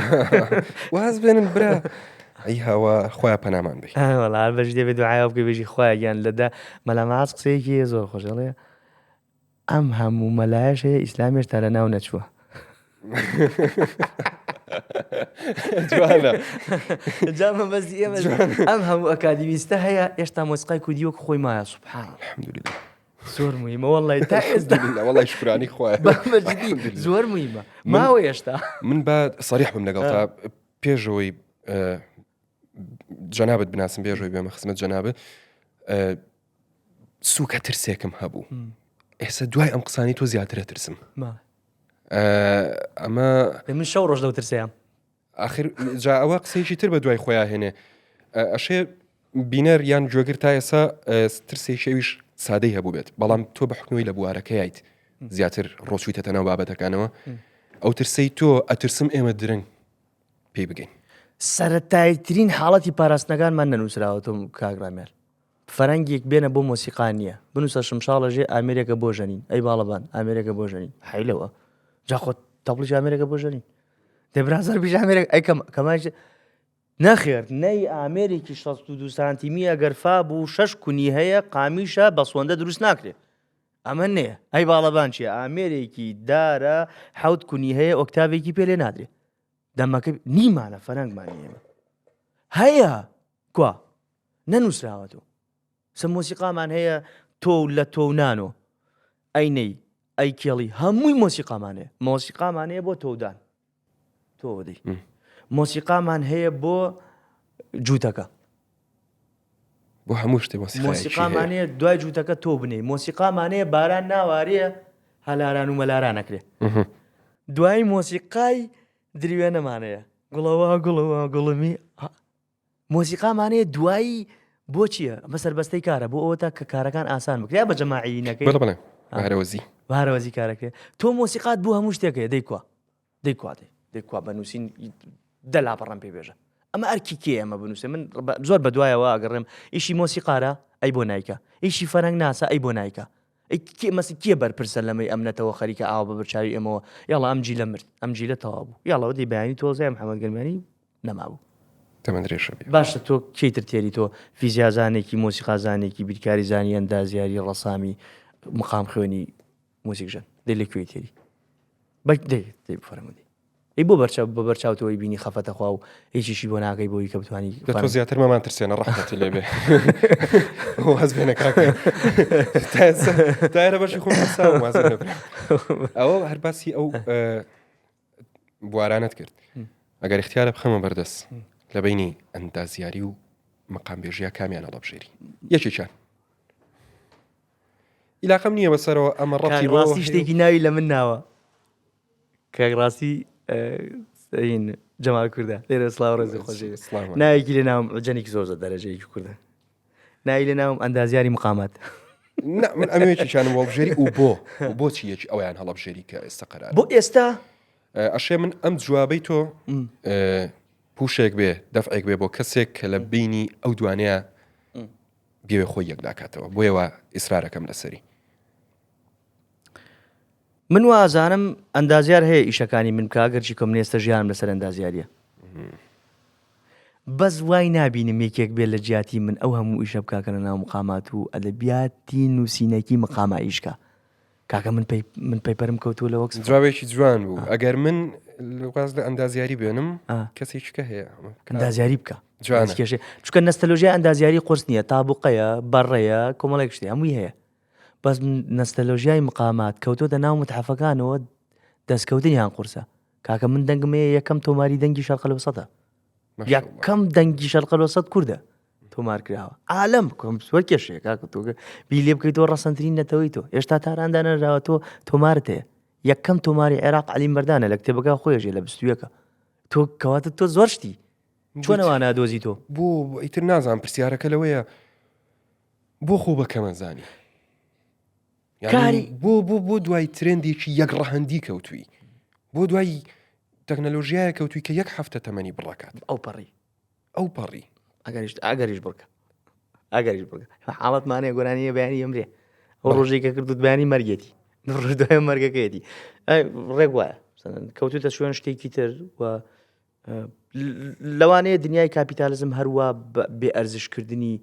واز بێنن برا ئەی هاوا خوایە پەنامان بی. ئا وەڵا هەر بەژی دەبێ دوعای بکەی بژی خوایە گیان لە دە مەلا معاذ قسەیەکی هەیە زۆر خۆشە ئەڵێ ئەم هەموو مەلایەش هەیە ئیسلام هێشتا لە ناو نەچووە. جوانە. جا مەبەستی ئێمە ئەم هەموو ئەکادیمیستە هەیە هێشتا مۆسیقای کوردی وەک خۆی مایە سبحان الله. الحمدلله. زۆر مهمە وەڵی تا ئێستا وەڵی شکرانی خوایە زۆر مهمە ماوە هێشتا من با سەریح بم لەگەڵ تا پێشەوەی جەنابت بناسم پێشەوەی بێمە خزمەت جەنابت سوکە ترسێکم هەبوو ئێستا دوای ئەم قسانی تۆ زیاترە ترسم ئەمە من شەو ڕۆژ لەو ترسەیە ئاخر جا ئەوە قسەیەکی تر بە دوای خۆیان هێنێ ئەشێ بینەر یان گوێگر تا ئێسا ترسێکی ئەویش سادەی هەبوو بێت بەڵام تۆ بە حکومەوەی لە بوارەکەیت زیاتر ڕۆچوویتەتە ناو بابەتەکانەوە ئەو ترسەی تۆ ئەترسم ئێمە درەنگ پێی بگەین. سەرەتاییترین حاڵەتی پاراستنەکانمان نەنووسراوە تۆ کاک ڕامیار فەرەنگێک بێنە بۆ مۆسیقا نییە بنووسە شمشاڵە ژێ ئامێرێکە بۆ ژەنین ئەی باڵەبان ئامێرێکە بۆ ژەنین حیلەوە جا خۆ تەپڵیش ئامێرێکە بۆ ژەنین دەبرا زەربیش ئامێرێک ئەی کەم کەماش نەخێر نەی ئامێرێکی 62 سانتیمی ئەگەر فا بوو شەش کونی هەیە قامیشە بە سۆندە دروست ناکرێ ئەمە نەیە ئەی باڵەبان چیە ئامێرێکی دارە حەوت کونی هەیە ئۆکتاڤێکی پێ لێ نادرێ دەمەکە نیمانە فەرەنگمان ئێمە هەیە کوا نەنووسراوە تۆ سە مۆسیقامان هەیە تۆ لە تۆ و نانۆ ئەی نەی ئەی کێڵی هەمووی مۆسیقامان هەیە مۆسیقامان هەیە بۆ تۆودان تۆ دەی مۆسیقامان هەیە بۆ جووتەکە. بۆ هەموو شتێ مۆسیقایەکی هەیە. مۆسیقامانەیە دوای جووتەکە تۆ بنێی. مۆسیقامانەیە باران ناوارێ هەلاران و مەلاران ئەکرێ. دوای مۆسیقای دروێنەمانەیە گوڵەوە گوڵەوە گوڵمی مۆسیقامانەیە دوایی بۆ چییە ئەمە سەربەستەی کارە بۆ ئەوە تا کە کارەکان ئاسان بکرێ بە جەماعی نەکەی بەڵێ بەڵێ بەهرەوەزی بەهرەوەزی کارەکرێ تۆ مۆسیقات بۆ هەموو شتێک هەیە دەی کوا دەی کوا دەی دەی کوا بە نووسین دە لاپەڕەم پێ بێژە ئەمە ئەرکی کێ ئەمە بنووسێ من زۆر بە دوایەوە ئەگەڕێم ئیشی مۆسیقارە ئەی بۆ نایکە ئیشی فەرەنگ ناسە ئەی بۆ نایکە ئەی کێ مەس کێ بەرپرسە لەمەی ئەم نەتەوە خەریکە ئاوا بە بەرچاوی ئێمەوە یاڵا ئەم جیلە مرد ئەم جیلە تەواو بوو یاڵا دەی بەیانی تۆزای محەممەد گەرمیانی نەمابوو. تەمەن درێژە بی. باشە تۆ کێی تر تێری تۆ فیزیازانێکی مۆسیقازانێکی بیرکاری زانی ئەندازیاری ڕەسامی مقام خوێنی موزیکژەن دەی لە کوێی تێری بەک دەی دەی بفەرموو دەی ئەی بۆ بەرچاو بە بەرچاو تۆی بینی خەفەتە خوا و هیچیشی بۆ ناکەی بۆی کە بتوانی لە تۆ زیاتر مەمان ترسێنە ڕەحمەتی لێ بێ واز بێنە کاکە تا ئێستا تا ئێرە بەشی خۆم ترساوم واز بێنە برا. ئەوە هەر باسی ئەو ئە، بوارانەت کرد ئەگەر اختیارە بخەمە بەردەست لە بینی ئەندازیاری و مەقامبێژیا کامیان هەڵەبژێری یەکێکیان ئیلاقەم نییە بەسەرەوە ئەمە ڕەتی ڕاستی شتێکی ناوی لە من ناوە کاک ڕاستی جەمال کوردە لێرە سڵاو ڕێزی خۆشی ناوێکی لە ناوم جەنێکی زۆر زۆر دەرەجەیەکی کوردە ناوی لە ناوم ئەندازیاری مقامات من ئەمەیەکیشانم هەڵبژێری و بۆ بۆچی یەکی ئەویان هەڵبژێری کە ئێستا قەرار بۆ ئێستا ئەشێ من ئەم جوابەی تۆ پوشێک بێ دەفعێک بێ بۆ کەسێک کە لە بینی ئەو دوانەیە بێ خۆی یەکلاکاتەوە بۆیەوە ئیسرارەکەم لەسەری من وا ئەزانم ئەندازیار هەیە ئیشەکانی من بکا گەرچی کە من ئێستا ژیانم لەسەر ئەندازیاریە بەس وای نابینم یەکێک بێت لە جیاتی من ئەو هەموو ئیشە بکا کە لە ناو مقامات و ئەدەبیاتی نووسینەکی مقاما ئیش کا کاکە من پەی من پەیپەرم کەوتووە لە وەکس جوابێکی جوان بوو ئەگەر من واز لە ئەندازیاری بێنم کەسێکی کە هەیە ئەندازیاری بکە جوان کێشێ چونکە نەستەلۆژیا ئەندازیاری قورس نییە تابوقەیە بەڕەیە کۆمەڵێک شتی هەمووی هەیە بەس نەستەلۆژیای مقامات کەوتۆتە ناو متحەفەکانەوە دەستکەوتنیان قورسە کاکە من دەنگم هەیە یەکەم تۆماری دەنگی شەرقەلۆسەتە یەکەم دەنگی شەرقەلۆسەت کوردە تۆمار کراوە عالم کۆم زۆر کێشەیە کاکە تۆ بی لێ بکەیتەوە ڕەسەنترین نەتەوەی تۆ هێشتا تاراندا نەراوە تۆ تۆمارت هەیە یەکەم تۆماری عێراق علی مەردانە لە کتێبەکە خۆیژێ لە بستویەکە تۆ کەواتە تۆ زۆر شتی چۆنەوە نادۆزی تۆ بۆ ئیتر نازان پرسیارەکە لەوەیە بۆ خۆ بە کەمەزانی کاری بۆ بۆ بۆ دوای ترندێکی یەک ڕەهەندی کەوتوی بۆ دوای تەکنەلۆژیایە کەوتوی کە یەک هەفتە تەمەنی بڕکات ئەو پەڕی ئەو پەڕی ئەگەریش ئەگەریش بڕکە ئەگەریش بڕکە حاڵەتمانەیە گۆرانیە بەیانی ئەمرێ ئەو ڕۆژێک کە کردوت بەیانی مەرگێتی ڕۆژ دوای مەرگەکەیەتی ڕێک وایە کەوتوتە شوێن شتێکی تر و لەوانەیە دنیای کاپیتالیزم هەروا بێ ئەرزشکردنی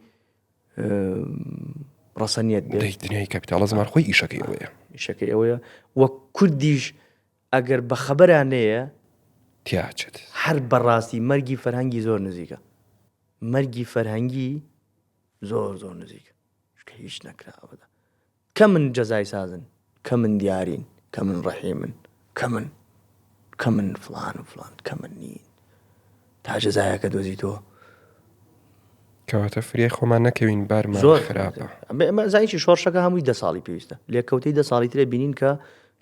ڕەسەنیەت بێت دنیای کاپیتالیزم هەر خۆی ئیشەکەی ئەوەیە ئیشەکەی ئەوەیە وە کوردیش ئەگەر بە خەبەران نەیە تیاچێت هەر بەڕاستی مەرگی فەرهەنگی زۆر نزیکە مەرگی فەرهەنگی زۆر زۆر نزیکە چونکە هیچ نەکرا ئەوەدا کەمن جەزای سازن کەمن دیارین کەمن ڕەحیمن کەمن کەمن فڵان و فڵان کەمن نین تا جەزایەکە دۆزی تۆ کەواتە فریای خۆمان نەکەوین بارمان زۆر خراپە زانیی شۆڕشەکە هەمووی دە ساڵی پێویستە لێکەوتەی دە ساڵی ترە بینین کە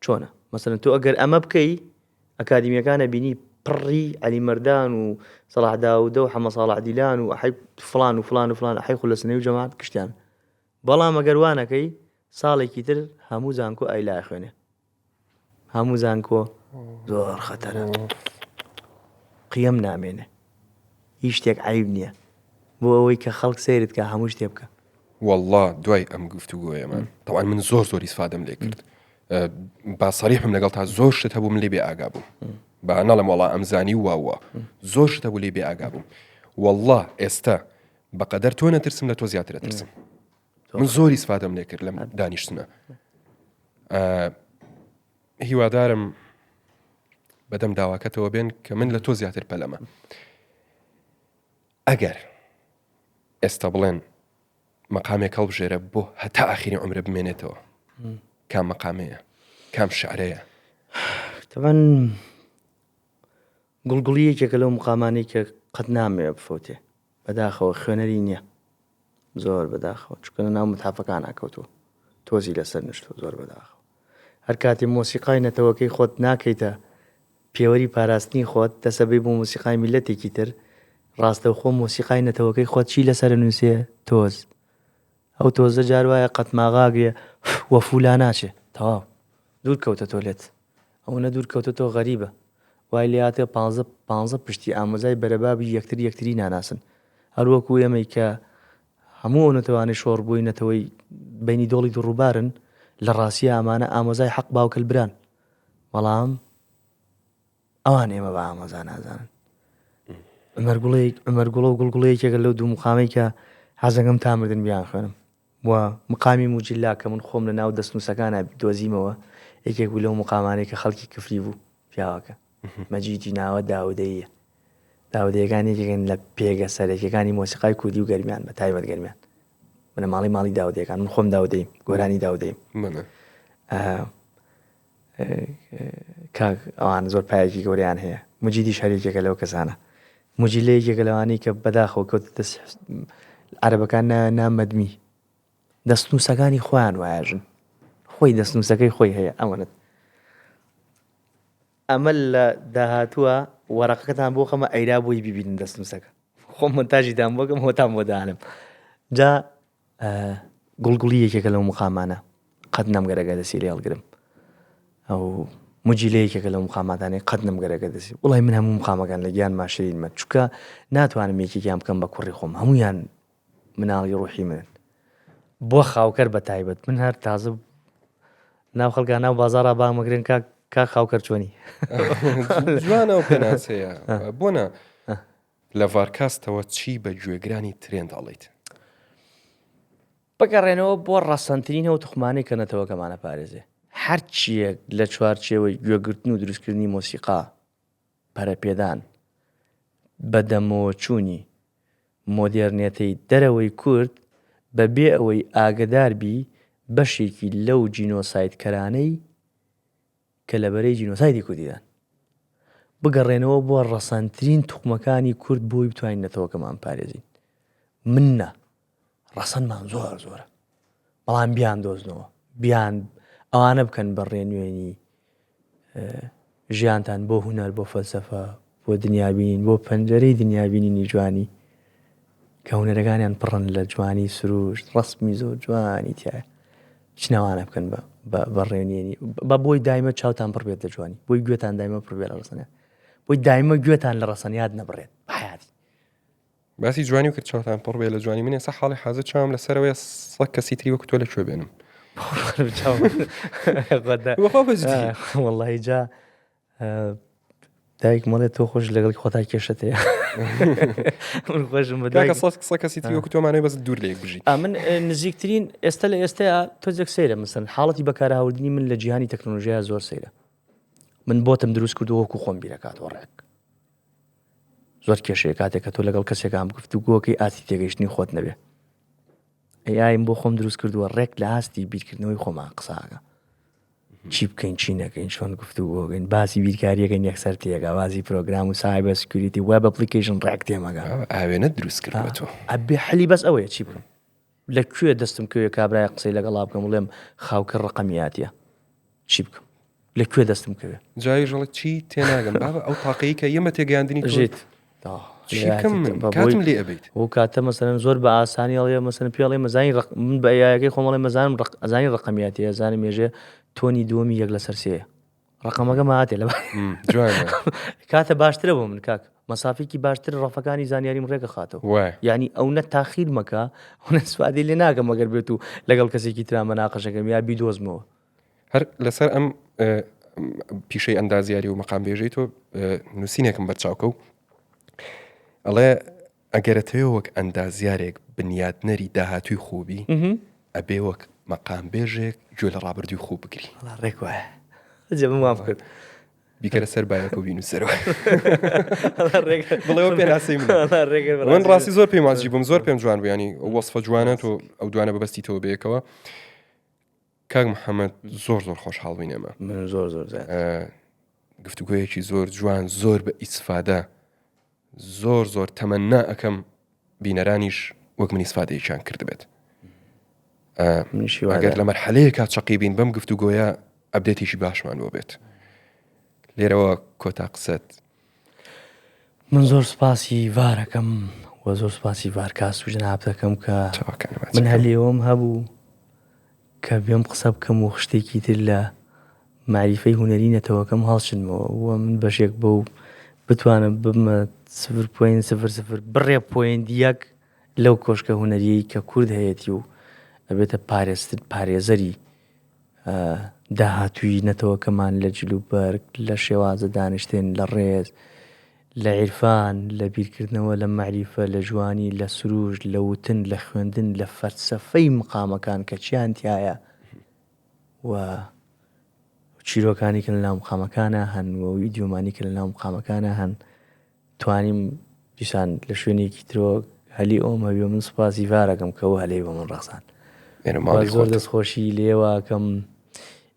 چۆنە مەسەلەن تۆ ئەگەر ئەمە بکەی ئەکادیمیەکانە بینی پڕی عەلی مەردان و سەڵاح داودە و حەمە ساڵح دیلان و ئەحەی فڵان و فڵان و فڵان ئەحەی خولەسنەی و جەماعەت گشتیان بەڵام ئەگەر وا نەکەی ساڵێکی تر هەموو زانکۆ ئایلا ئەخوێنێ هەموو زانکۆ زۆر خەتەرە قیەم نامێنێ هیچ شتێک عیب نییە بۆ ئەوەی کە خەڵک سەیرت کە هەموو شتێ بکە والله دوای ئەم گفتوگۆیەمان تەوان من زۆر زۆر ئیسفادەم لێ کرد با سەریحم لەگەڵ تا زۆر شت هەبوو من لێ بێ ئاگا بووم با نەڵێم وەڵا ئەمزانی واوە زۆر شت هەبوو لێ بێ ئاگا بووم والله ئێستا بەقەدەر تۆ نەترسم لە تۆ زیاتر ئەترسم من زۆر ئیسفادەم لێ کرد لەم دانیشتنە هیوادارم بەدەم داواکەتەوە بێن کە من لە تۆ زیاتر پەلەمە ئەگەر ئێستا بڵێن مەقامێک هەڵبژێرە بۆ هەتا ئاخیری عمرە بمێنێتەوە کام مەقامەیە کام شعرەیە تەبەن گوڵگوڵی یەکێکە لەو مقامانەی کە قەت نامەوێ بفەوتێ بەداخەوە خوێنەری نییە. زۆر بەداخەوە چونکە لە ناو متحەفەکانا کەوتووە تۆزی لەسەر نشتووە زۆر بەداخەوە هەر کاتێ مۆسیقای نەتەوەکەی خۆت ناکەیتە پێوەری پاراستنی خۆت دەسەبەی بۆ مۆسیقای میلەتێکی تر ڕاستەوخۆ مۆسیقای نەتەوەکەی خۆت چی لەسەر نووسێ تۆز ئەو تۆزە جار وایە قەتماغاگرێ وەفولا ناچێ تەواو دوور کەوتە تۆ لێت ئەوەنە دوور کەوتە تۆ غەریبە وای لێهاتێ پانزە پانزە پشتی ئامۆزای بەرەبابی یەکتر یەکتری ناناسن هەر وەکو ئێمەی کە هەموو ئەو نەتەوانەی شۆڕ بووی نەتەوەی بینی دۆڵی دوڕووبارن لە ڕاستیە ئەمانە ئامۆزای حەق باوکل بران بەڵام ئەوان ئێمە بە ئامۆزا نازانن عمر گوڵێک عمر گوڵە و گوڵگوڵە یەکێکە لەو دوو مقامەی کە حەزەکەم تا مردن بیان خوێنم و مقامی موجیلا کە من خۆم لە ناو دەستنووسەکانا دۆزیمەوە یەکێک بوو لەو مقامانەی کە خەڵکی کفری بوو پیاوەکە مەجیدی ناوە داودەییە داودەیەکان یەکێکن لە پێگە سەرەکیەکانی مۆسیقای کوردی و گەرمیان بە تایبەت گەرمیان بنەماڵەی ماڵی داودەکان من خۆم داودەیم گۆرانی داودەیم کاک ئەوان زۆر پایەکی گەوریان هەیە مجیدیش هەر یەکێکە لەو کەسانە مجیلە یەکێکە لەوانەی کە بەداخەوە کەوتە دەست عەرەبەکان ناویان نا مەدمی دەستنووسەکانی خۆیان وایەژن خۆی دەستنووسەکەی خۆی هەیە ئەوەنت ئەمە لە داهاتووە وەرەقەکەتان بۆ خەمە ئەیرا بۆی ببینن دەستنووسەکە خۆم مۆنتاژیتان بۆکەم هۆتان بۆ دانم جا گوڵگوڵی یەکێکە لەو مقامانە قەت نەمگەرەگە دەسی لێ هەڵگرم ئەو مجیلە یەکێکە لەو مقاماتانەی قەت نەمگەرەگە دەسی وڵی من هەموو مقامەکان لە گیان ماشرینمە چونکە ناتوانم یەکێکیان بکەم بە کوڕی خۆم هەمویان مناڵی ڕوحی منن بۆ خاوکەر بە تایبەت من هەر تازە ناو خەڵکە ناو بازارا بامەگرن کاک کاک خاوکەر چۆنی جوانە و پێناسەیە بۆنە لە ڤارکاستەوە چی بە گوێگرانی ترێند ئەڵێیت؟ بگەڕێنەوە بۆ ڕەسەنترین ئەو توخمانەی کە نەتەوەکەمان ئەپارێزێ. هەرچییەک لە چوارچێوەی گوێگرتن و دروستکردنی مۆسیقا، پەرەپێدان، بەدەمەوەچوونی مۆدێرنێتەی دەرەوەی کورد، بەبێ ئەوەی ئاگەدار بی بەشێکی لەو جینۆسایدکەرانەی کە لە بەرەی جینۆسایدی کوردیدان بگەڕێنەوە بۆ ڕەسەنترین توخمەکانی کورد بۆی بتوانین نەتەوەکەمان پارێزین من نا ڕەسەنمان زۆر زۆرە بەڵام بیان دۆزنەوە بیان ئەوانە بکەن بە ڕێنوێنی ژیانتان بۆ هونەر بۆ فەلسەفە بۆ دنیابینین بۆ پەنجەرەی دنیابینینی جوانی کە هونەرەکانیان پڕن لە جوانی سروشت ڕەسمی زۆر جوانی تایە چنەوانە بکەن بە بە ڕێنێنی بە بۆی دایمە چاوتان پڕ بێت لە جوانی بۆی گوێتان دایمە پڕ بێت لە ڕەسەنیات بۆی دایمە گوێتان لە ڕەسەنیات نەبڕێت بە حەیاتی. باسی جوانی و کرد چاوتان پڕ بێ لە جوانی من ئێستا حاڵی حازر چاوم لەسەرەوەیە سە کەسی تری وەکو تۆ لە کوێ بێنم وەخوا بەجدی وەڵی جا دایکم ئەڵێ تۆ خۆش لەگەڵ خۆتا کێشەت هەیە من خۆشم بە دایک سە کەسی تری وەکو تۆمانەوەی بەس دوور لە یەک بژی من نزیکترین ئێستا لە ئێستایا تۆزێک سەیرە مەسەن حاڵەتی بەکارهاوردنی من لە جیهانی تەکنۆلۆژیا زۆر سەیرە من بۆتم دروست کردو وەکو خۆم بیرەکاتەوە ڕێک زۆر کێشەیە کاتێک کە تۆ لەگەڵ کەسێکان گفتوگۆکەی ئاستی تێگەیشتنی خۆت نەبێ AI م بۆ خۆم دروست کردووە ڕێک لە ئاستی بیرکردنەوەی خۆمان قساگە چی بکەین چی نەکەین چۆن گفتوگۆگەین باسی بیرکاریەکەین یەکسەر تێگا باسی پرۆگرام و cyber security web application ڕێک تێمەگا ئاوێنەت دروست کردووە تۆ ئەبێ حلی بەس ئەوەیە چی بکەم لە کوێ دەستم کوێ کابرای قسەی لەگەڵا بکەم بڵێم خاوکە ڕقەمیاتە چی بکەم لە کوێ دەستم کەوێ جایژڵە چی تێناگەم بابە ئەو تاقەی کە یەمە تێگەیاندنی ژیت کاتم لێ ئەبیت و کاتە مەسەرەن زۆر بە ئاسانی ئەڵێ مەسەن پێڵێ مەزانی من بە یاەکەی خۆمەڵێ مەزانم ئەزانی ڕقمیاتی ئەزانم مێژێ تۆنی دووەمی یەک لەسەر سێ ڕقەمەکە ماتێ لە کاتە باشترە بۆ من کاک مەسافێکی باشتر ڕەفەکانی زانیاریم ڕێگە خاتەوە یعنی ئەو نە تاخیر مەکە ئەو سوادی لێ ناکەم مەگەر بێت و لەگەڵ کەسێکی ترا مەناقەشەکەم یا بیدۆزمەوە هەر لەسەر ئەم پیشەی ئەندازیاری و مەقامبێژەی تۆ نووسینێکم بەرچاوکەوت ئەڵێ ئەگەرەتەوێ وەک ئەندازیارێک بنیاتنەری داهاتووی خۆبی ئەبێ وەک مەقامبێژێک گوێ لە ڕابردووی خۆ بگری ڕێک وایە جەمام کرد بیکەرە سەر بایەکە و بینوسەرەوە بڵێەوە پێناسەی من من ڕاستی زۆر پێم واجی بووم زۆر پێم جوان بوو ینی وەصفە جوانە تۆ ئەو دوانە بەبەستیتەوە بەیەکەوە کاک محەممەد زۆر زۆر خۆشحاڵ بووین ئێمە من زۆر زۆر زیاتر. گفتوگۆیەکی زۆر جوان زۆر بە ئیسفادە زۆر زۆر تەمەنا ئەەکەم بینەرانیش وەک من ئیسفادەیەکیان کردبێت. ئەگەر لە مەرحەلەیەکا چەقی بین بەم گفتوگۆیە update ێکی باشمان بۆ بێت. لێرەوە کۆتا قسەت. من زۆر سپاسی ڤارەکەم و زۆر سپاسی ڤارکاس و جەنابت دەکەم کە من هەلێوەم هەبوو کە بێم قسە بکەم و شتێکی تر لە مەعریفەی هونەری نەتەوەکەم هەڵچنمەوە و من بەشێک بەو بتوانم ببمە سفر point سفر سفر بڕێ point یەک لەو کۆشکە هونەریەی کە کورد هەیەتی و ئەبێتە پارێزتر پارێزەری داهاتووی نەتەوەکەمان لە جلوبەرگ، لە شێوازە دانیشتن، لە ڕێز، لە عیرفان، لە بیرکردنەوە، لە مەعریفە، لە جوانی، لە سروشت، لە وتن، لە خوێندن، لە فەلسەفەی مقامەکان کە چیان تیایە و چیرۆکانی کە لە ناو مقامەکانا هەن و ئیدیۆمانی کە لە ناو مقامەکانا هەن توانیم دیسان لە شوێنێکی ترەوە هەلی ئەوم هەبێ من سوپاسی ڤارەکەم کە ئەو هەلەی بۆ من ڕەخساند. زۆر دەستخۆشی لێوە ئەکەم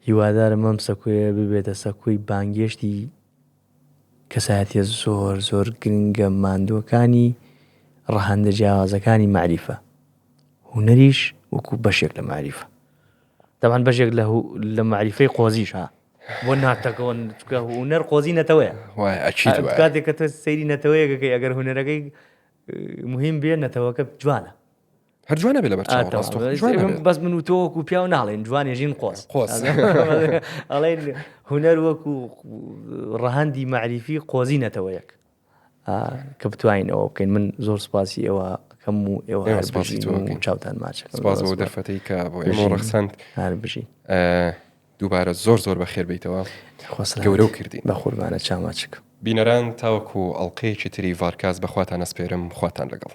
هیوادارم ئەم سەکۆیە ببێتە سەکۆی بانگێشتی کەسایەتیە زۆر زۆر گرنگە ماندووەکانی ڕەهەندە جیاوازەکانی مەعریفە هونەریش وەکو بەشێک لە مەعریفە دەبان بەشێک لە لە مەعریفەی قۆزیش ها بۆ ناتەکەون چونکە هونەر قۆزی نەتەوەیە وایە ئەکید وایە کاتێک کە تۆ سەیری نەتەوەیەکەکەی ئەگەر هونەرەکەی مهم بێ نەتەوەکە جوانە هەر جوانە بێ لەبەر چاو ڕاستەوخۆ جوانە بێ. بەس من و تۆ وەکو پیاو ناڵێن جوانێ ژین قۆز قۆز. ئەڵێن هونەر وەکو ڕەهەندی مەعریفی قۆزی نەتەوەیەک کە بتوانین ئەوە بکەین من زۆر سپاسی ئێوە کەم و ئێوە ئێمە هەر سپاسی بژین تۆ و ئەکەین. چاوتان ماچەکەم سپاس زۆر بۆ سپاس. دەرفەتەی کە بۆ ئێمە بژین. ڕەخساند هەر بژین دووبارە زۆر زۆر بەخێر بێیتەوە خوا سەلامەتی. گەورەو کردین. بە قوربانە چاو ماچەکەم. بینەران تاوەکو ئەڵقەیەکی تری ڤارکاست بەخواتان ئەسپێرم خواتان لەگەڵ.